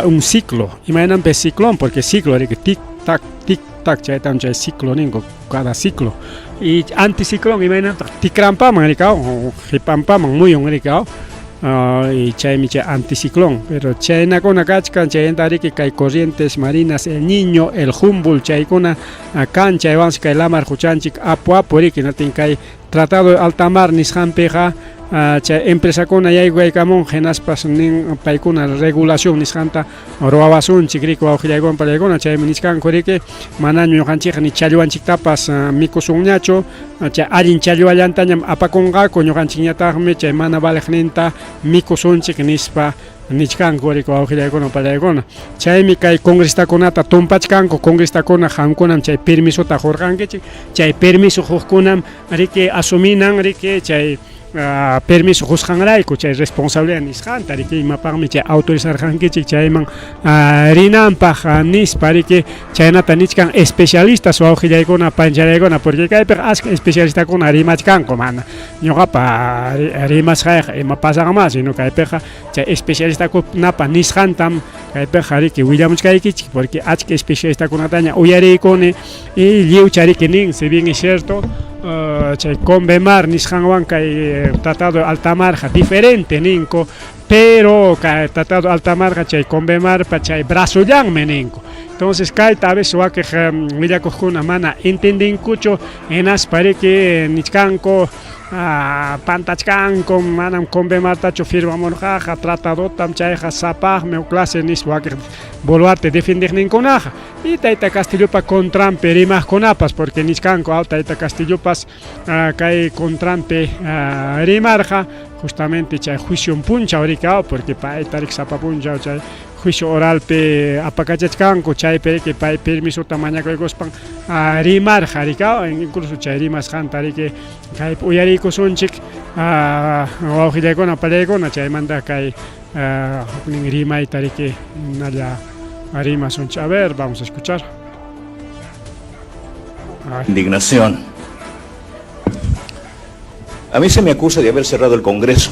un ciclo, imaynanpi ciclón, porque ciclo riki tic tac tic tac chaytam chay ciclo ninku cada ciclo. Y anticiclón imaynantaq tikranpaman rikaw qipanpaman muyun rikaw y chaymi chay anticiclón, pero chaynakuna kachkan chaymanta riki kay corrientes marinas el Niño, el Humboldt chaykuna kan chaywansi kay lamar quchanchik apu apu riki natin kay Tratado de Alta Mar nisqanpiqa Chay empresakuna yaykuyaykamunqa hinaspas nin paykuna regulación nisqanta ruwawasunchik riki wawqillaykuna pallaykuna chaymi nichkanku riki manaña ñuqanchikqa ni challwanchiktapas mikusunñachu chay allin challwallantañam apakunqaku ñuqanchikñataqmi chay mana valeqninta mikusunchik nispa nichkanku riki wawqillaykuna pallaykuna chaymi kay congresistakunata tumpachkanku congresistakuna qamkunam chay permisota qurqankichik chay permiso quqkunam riki asuminan riki chay permiso qusqanrayku chay responsabilidad nisqanta riki imapaqmi chay autorizarqankichik chayman rinanpaq nispa riki chaynata nichkan especialistas wawqillaykuna pancharaykuna porque kaypiqa askha especialistakuna rimachkanku mana ñuqapa rimasqayqa ima pasanmá sino kaypiqa chay especialistakunapa nisqantam kaypiqa riki willamuchkaykichik porque achka especialistakunataña uyariykuni y lliwcha riki nin si bien es cierto chay Convemar nisqanwan kay tratado de altamarqa diferente ninku pero kay tratado de altamarqa chay Convemarpa chay brazollanmi ninku entonces kayta a veces wakiq willakuqkuna mana entendinkuchu hinaspa riki nichkanku pantachkankum manam Convemartachu firmamurqaqa tratadotam chayqa sapaqmi huk clase nispa wakiq Boluarte defendeqninkunaqa y tayta Castillopa contranpi rimaqkunapas porque nichkanku aw tayta Castillopas kay contranpi rimarqa justamente chay juicio punchaw riki aw porque payta riki sapa punchaw chay juicio oralpi apakachachkanku chaypi riki pay permisota mañakuykuspan rimarqa riki aw incluso chay rimasqanta riki kaypi uyariykusunchik wawqillaykuna pallaykuna chaymanta kay huknin rimayta riki nalla rimasunchik a ver vamos a escuchar. Indignación. A mí se me acusa de haber cerrado el Congreso.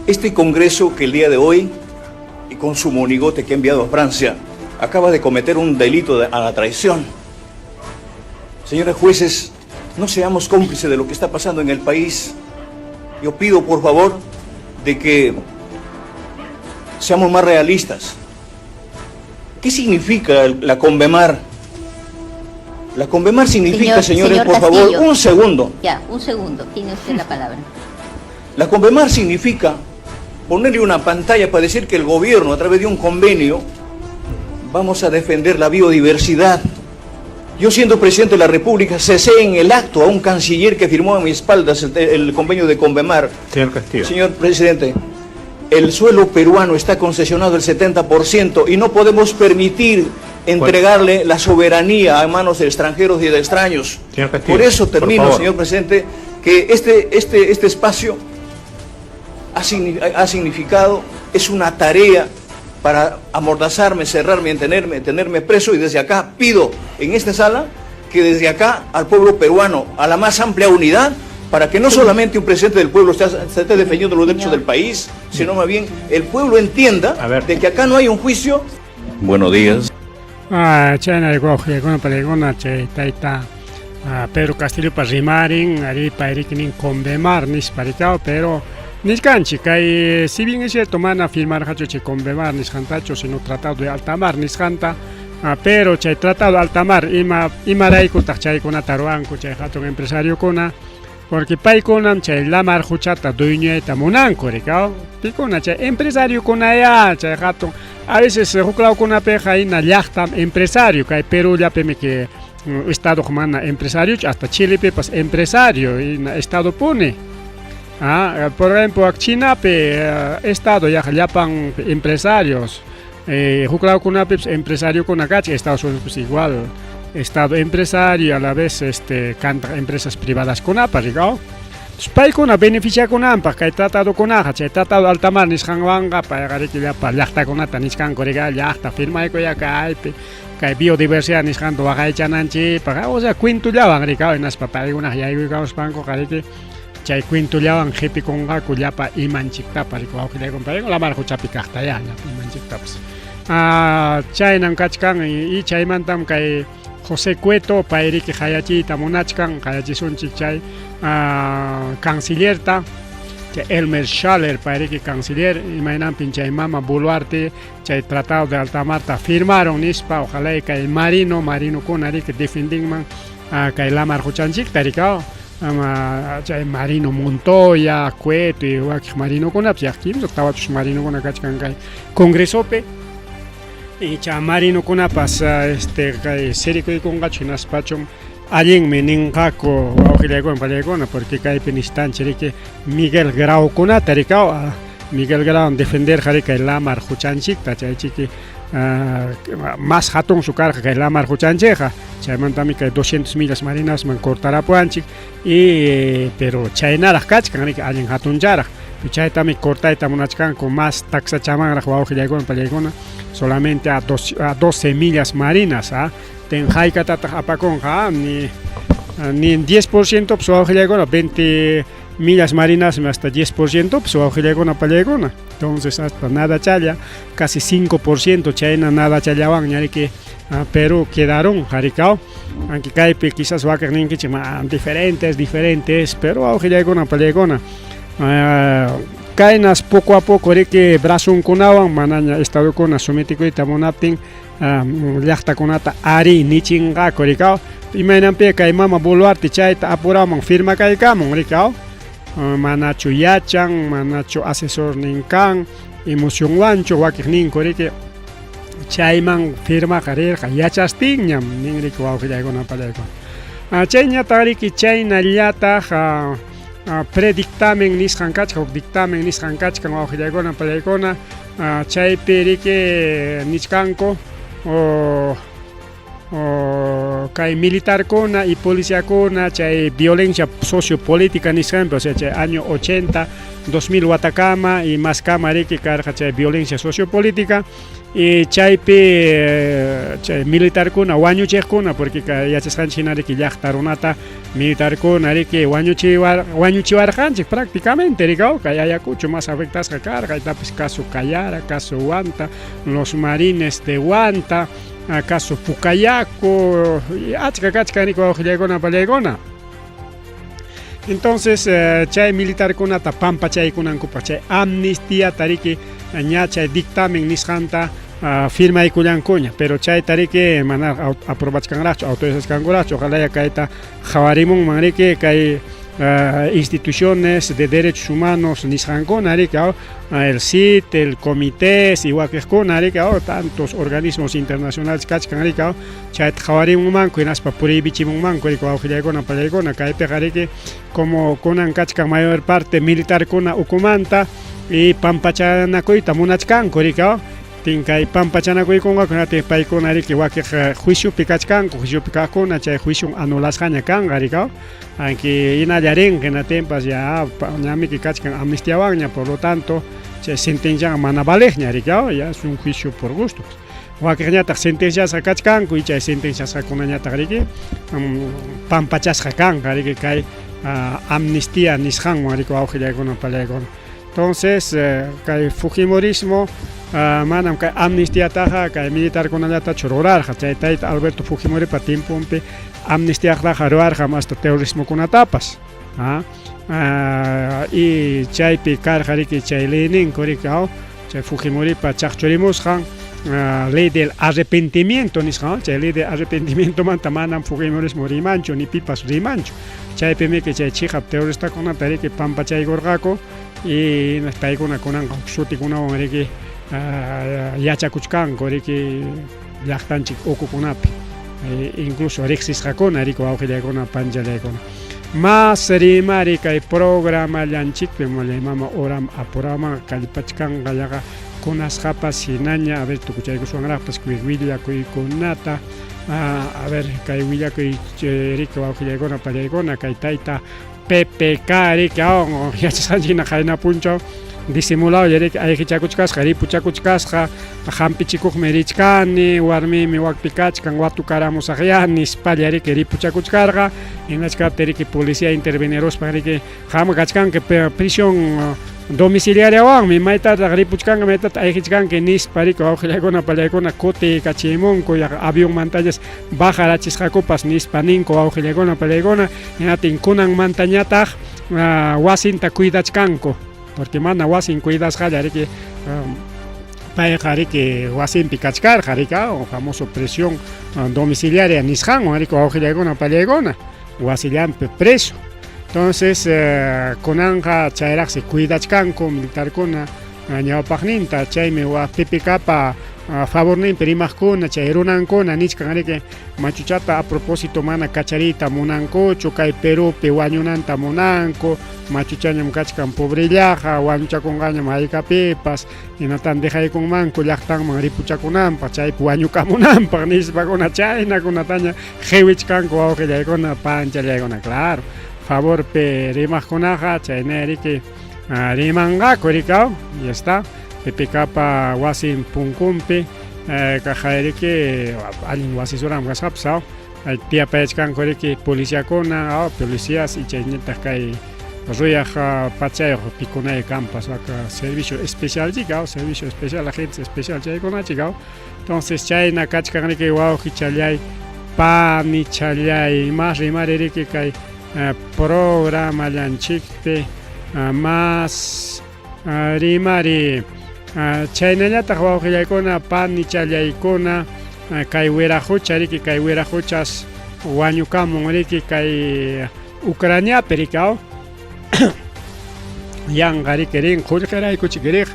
Este Congreso que el día de hoy, y con su monigote que ha enviado a Francia, acaba de cometer un delito a la traición. Señores jueces, no seamos cómplices de lo que está pasando en el país. Yo pido, por favor, de que seamos más realistas. ¿Qué significa la Convemar? La Convemar significa, señores, Señor por favor, Castillo. un segundo. Ya, un segundo, tiene usted la palabra. La Convemar significa ponerle una pantalla para decir que el gobierno, a través de un convenio, vamos a defender la biodiversidad. Yo, siendo presidente de la República, cesé en el acto a un canciller que firmó a mis espaldas el convenio de Convemar. Señor Castillo. Señor presidente, el suelo peruano está concesionado el 70% y no podemos permitir entregarle la soberanía a manos de extranjeros y de extraños. Señor Castillo, Por eso por termino, favor. señor presidente, que este espacio ha significado, es una tarea para amordazarme, cerrarme, tenerme preso, y desde acá pido en esta sala que desde acá al pueblo peruano, a la más amplia unidad, para que no solamente un presidente del pueblo se esté defendiendo los derechos del país, sino más bien el pueblo entienda A ver. de que acá no hay un juicio. Buenos días. Chayna wawqillaykuna palaykuna chay tayta Pedro Castillopa rimarin ari payriki nin Convemar nispa rikaw pero nichkanchik kay si bien es cierto mana firmarqachu chay Convemar nisqantachu sino Tratado de Altamar nisqanta pero chay Tratado de Altamar imaraykutaq chaykunata ruwanku chay hatun empresariokuna porque paykunam chay lamar huchata dueñoyta munanku rikaw pikuna chay empresariokunaya chay hatun a veces huklawkunapiqa hina llaqtam empresario kay Perú llapimi que estado mana empresario hasta Chilepipas empresario hina estado puni. Por ejemplo Chinapi estado yaqa llapan empresarios huklawkunapipas empresariokuna kachkan Estados Unidos pues igual estado empresario a la vez kantaq empresas privadas kunapa rikaw. Entonces, paykuna beneficiakunanpaq kay tratadokunaqa chay tratado de altamar nisqanwanqa payqa riki llapa llaqtakunata nichkanku rika llaqta firmaykuya kaypi kay biodiversidad nisqanta waqaychananchikpaq o sea cuentollawan rikaw hinaspa paykunaq yaykuykamuspankuqa riki chay cuentollawan qipikunqaku llapa imanchiktapa riki wawqillaykuna paykuna lamar huchapi kaqta ya llapa imanchiktapas. Chaynam kachkan y chaymantam kay José Cueto payriki qayachiyta munachkan qayachisunchik chay cancillerta chay Elmer Schaller payriki canciller imaynanpin chay mama Boluarte chay Tratado de Altamarta firmaron nispa ojalá kay marinokuna riki defendinman kay lamar huchanchikta rikaw. Ama chay Marino Montoya, Cueto y wakiq marinokunapas yaq kimsa tawachus marinokuna kachkan kay Congresopi. Icha marinokunapas este kay sirikuykunqachu hinaspachum allinmi ninqaku wawqillaykuna pallaykuna porque kaypi nistanchik riki Miguel Graukunata rikaw Miguel Grau defenderqa riki kay lamar huchanchikta chaychiki más hatunsu karqa kay lamar huchanchikqa chaymantami kay 200 millas marinasman cortarapuwanchik y pero chaynaraq kachkan riki allin hatuncharaq chaytami cortayta munachkanku más taksachamanraq wawqillaykuna pallaykuna solamente a, dos, a 12 millas marinas ¿ah? Ten haykatataq apakunqa ni ni 10% pues wawqillaykuna 20 millas marinas hasta 10% pues wawqillaykuna pallaykuna entonces hasta nada challa casi 5% chayna nada challawanña riki Perú quedaron harikao aunque kaypi quizás wakiq ninkichik diferentes diferentes pero wawqillaykuna pallaykuna kaynas poco a poco riki brazonkunawan manaña estadokuna sometikuyta munaptin llaqtakunata ari nichinqaku rikaw imaynanpi kay mama Boluarte chayta apuraman firmakaykamun rikaw manachu yachan manachu asesornin kan emocionwanchu wakiqninku riki chayman firmaqa rirqa yachastinñam nin riki wawqillaykuna pallaykuna chayñataq riki chaynallataq predictamen nisqan kachkan huk dictamen nisqan kachkan wawqillaykuna pallaykuna chaypi riki nichkanku kay militarkuna y policiakuna chay violencia sociopolítica nisqanpi o sea chay año 80 2000 watakama y maskama riki karqa chay violencia sociopolítica y chaypi chay militarkuna wañuchiqkuna porque yachasqanchik hina riki llaqta runata militarkuna riki wañuchiwarqanchik prácticamente rikaw kay Ayacucho más afectasqa karqa itapis caso Cayara, caso Huanta, los marines de Huanta, caso Pucayacu, achka kachkan riki wawqillaykuna pallaykuna. Entonces chay militarkunata pampachaykunankupaq chay amnistiata riki ña chay dictamen nisqanta firmaykullankuña pero chayta riki mana aprobachkanraqchu autorizachkankuraqchu ojalá kayta qhawarimunman riki kay instituciones de derechos humanos nisqankuna riki el CID, el comité y wakiqkuna riki tantos organismos internacionales kachkan riki chayta qhawarimunmanku hinaspa prohibichimunmanku riki wawqillaykuna pallaykuna kaypiqa riki como kunan kachkan mayor parte militarkuna ukumanta y pampachanakuyta munachkanku riki tin kay pampachanakuykunqaku hinaptin paykuna riki wakiq juiciopi kachkanku juiciopi kaqkuna chay juicio anulasqaña kanqa riki aunque hinalla rinqa hinatinpas ya ñamiki kachkan amnistiawanña por lo tanto chay sentenciaqa mana valeqña riki ya es un juicio por gusto wakiqñataq sentenciasqa kachkanku y chay sentenciasqakunañataq riki pampachasqa kanqa riki kay amnistía nisqanwan riki wawqillaykuna pallaykuna entonces kay fujimorismo manam kay amnistiataqa kay militarkunallatachu rurarqa chay tayta Alberto Fujimoripa tiemponpi amnistiataqa ruwarqam hasta terrorismokunatapas y chaypi karqa riki chay leyninku riki chay Fujimoripa chaqchurimusqan ley del arrepentimiento nisqan chay ley del arrepentimientomanta manam fujimorismo rimanchu ni pipas rimanchu chaypimiki chay chiqap terroristakunata riki pampachaykurqaku y paykuna kunanqa huk sutikunawan riki yachakuchkanku riki llaqtanchik ukukunapi incluso riqsisqakuna riki wawqillaykuna panchallaykuna mas rimari kay programallanchikpi mama horam apuraman kallpachkanqa yaqa kunasqapas hinaña a ver tukuchaykuswanraqpas willakuykunata a ver kay willakuy riki wawqillaykuna pallaykuna kay tayta PPK riki yachasqanchik hina qayna punchaw disimulado riki ayqichakuchkasqa ripuchakuchkasqa hampichikuqmi richkani warmiymi wakpi kachkan watukaramusaqya nispalla riki ripuchakuchkarqa hinachkaptin riki policía interveniruspan riki qam kachkanki prisión domiciliariawanmi maytataq ripuchkanki maytataq ayqichkanki nispa riki wawqillaykuna pallaykuna kutiykachimunku yaqa avionmantañas bajarachisqakupas nispa ninku wawqillaykuna pallaykuna hinatin kunanmantañataq wasinta cuidachkanku porque mana wasin cuidasqalla riki payqa riki wasinpi kachkarqa riki famoso prisión domiciliaria nisqanwan riki wawqillaykuna pallaykuna wasillanpi preso. Entonces kunanqa chayraqsi cuidachkanku militarkuna ñawpaqninta, chaymi wak PPKpa favorninpi rimaqkuna chay runankuna nichkan riki machuchata a propósito mana kachariyta munankuchu, kay Perupi wañunanta munanku, machuchañam kachkan pobrellaqa, wañuchakunqañam haykapipas, hinatan dejaykunmanku llaqtanman ripuchakunanpaq, chaypi wañukamunanpaq nispakuna chaynakunataña qiwichkanku wawqillaykuna panchallaykuna, claro, favorpi rimaqkunaqa chayna riki rimanqaku rikaw, ya está, PPKpa wasin punkunpi kaq riki allin wasisuram kasqapas aw, tiyapayachkanku riki policiakuna aw, policías y chaynataq kay ruyaq pachayuq pikunay kanpas wak servicio especial chika aw, servicio especial, agentes especial chaykuna chika aw. Entonces chayna kachkan riki wawqichallay panichallay, mas rimari riki kay programallanchikpi mas rimari chaynallataq wawqillaykuna panichallaykuna kay wiraqucha riki kay wiraquchas wañukamun riki kay Ucraniapi riki aw yanqa riki rin qullqiraykuchik riq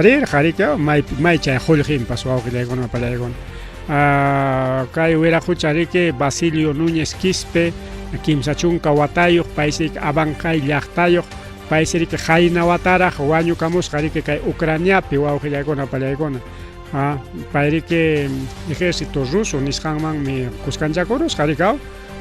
rirqa riki aw may may chay qullqinpas wawqillaykuna pallaykuna kay wiraqucha riki Basilio Núñez Quispe 30 watayuq paysi Abancay llaqtayuq paysi riki qayna wataraq wañukamusqa riki kay Ucraniapi wawqillaykuna pallaykuna pay riki ejército ruso nisqanmanmi kuskanchakurusqa riki aw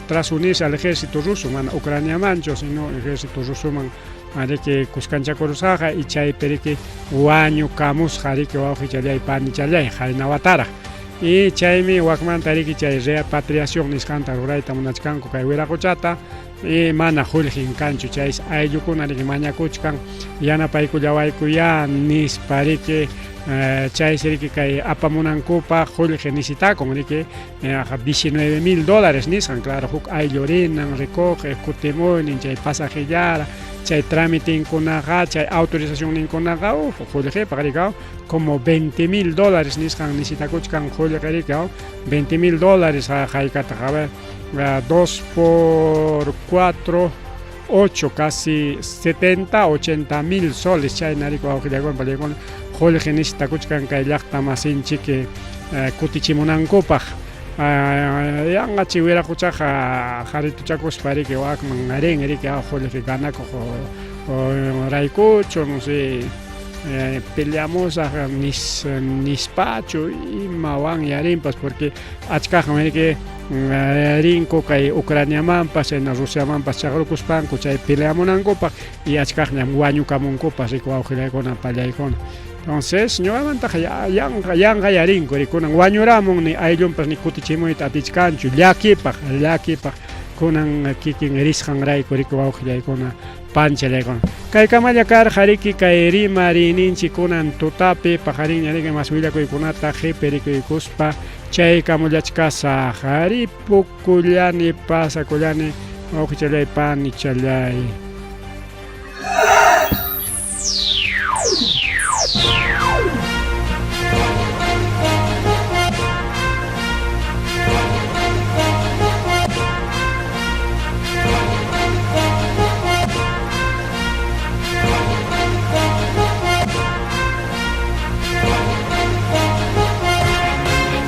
tras unirse al ejército ruso mana Ucraniamanchu sino ejército rusoman riki kuskanchakurusqaqa y chaypi riki wañukamusqa riki wawqichallay panichallay qayna wataraq y chaymi wakmanta riki chay repatriación nisqanta rurayta munachkanku kay wiraquchata y mana qullqin kanchu chaysi ayllukuna riki mañakuchkan yanapaykullawayku ya nispa riki chaysi riki kay apamunankupaq qullqi nisitakun riki 19 mil dólares nisqan, claro, huk ayllu rinan, rikuq, kutimuynin, chay pasajillara, chay tramitinkunaqa, chay autorizacionninkunaqa, uf, qullqipaq rikaw, como 20 mil dólares nisqan nisitakuchkan qullqi rikaw, 20 mil dólares haykataq, a ver, 2 por 4, 8, casi 70, 80 mil soles chayna rikuy wawqillaykuna pallaykuna qullqi nisitakuchkan kay llaqta masinchik kutichimunankupaq yanqa chay wiraquchaqa qarituchakuspa riki wakman rin riki qullqi ganakuq raykuchu no sé peleamusaq nis nispachu imawan yarinpas porque achkaqmi riki rinku kay Ucraniamanpas chayna Rusiamanpas chaqrukuspanku chay peleamunankupaq y achkaqñam wañukamunkupas riku wawqillaykuna pallaykuna entonces ñuqamantaqa yanqa yanqa yarinku rikunan wañuramun ni ayllunpas ni kutichimuyta atichkanchu llakipaq llakipaq kunan kikin risqanrayku riku wawqillaykuna panchallaykuna kaykamalla karqa riki kay rimariyninchik kunan tutapi paqarinña riki mas willakuykunata qipi rikuykuspa Chaykamullachkasaq, ripukullani, pasakullani, wawqichallay, panichallay.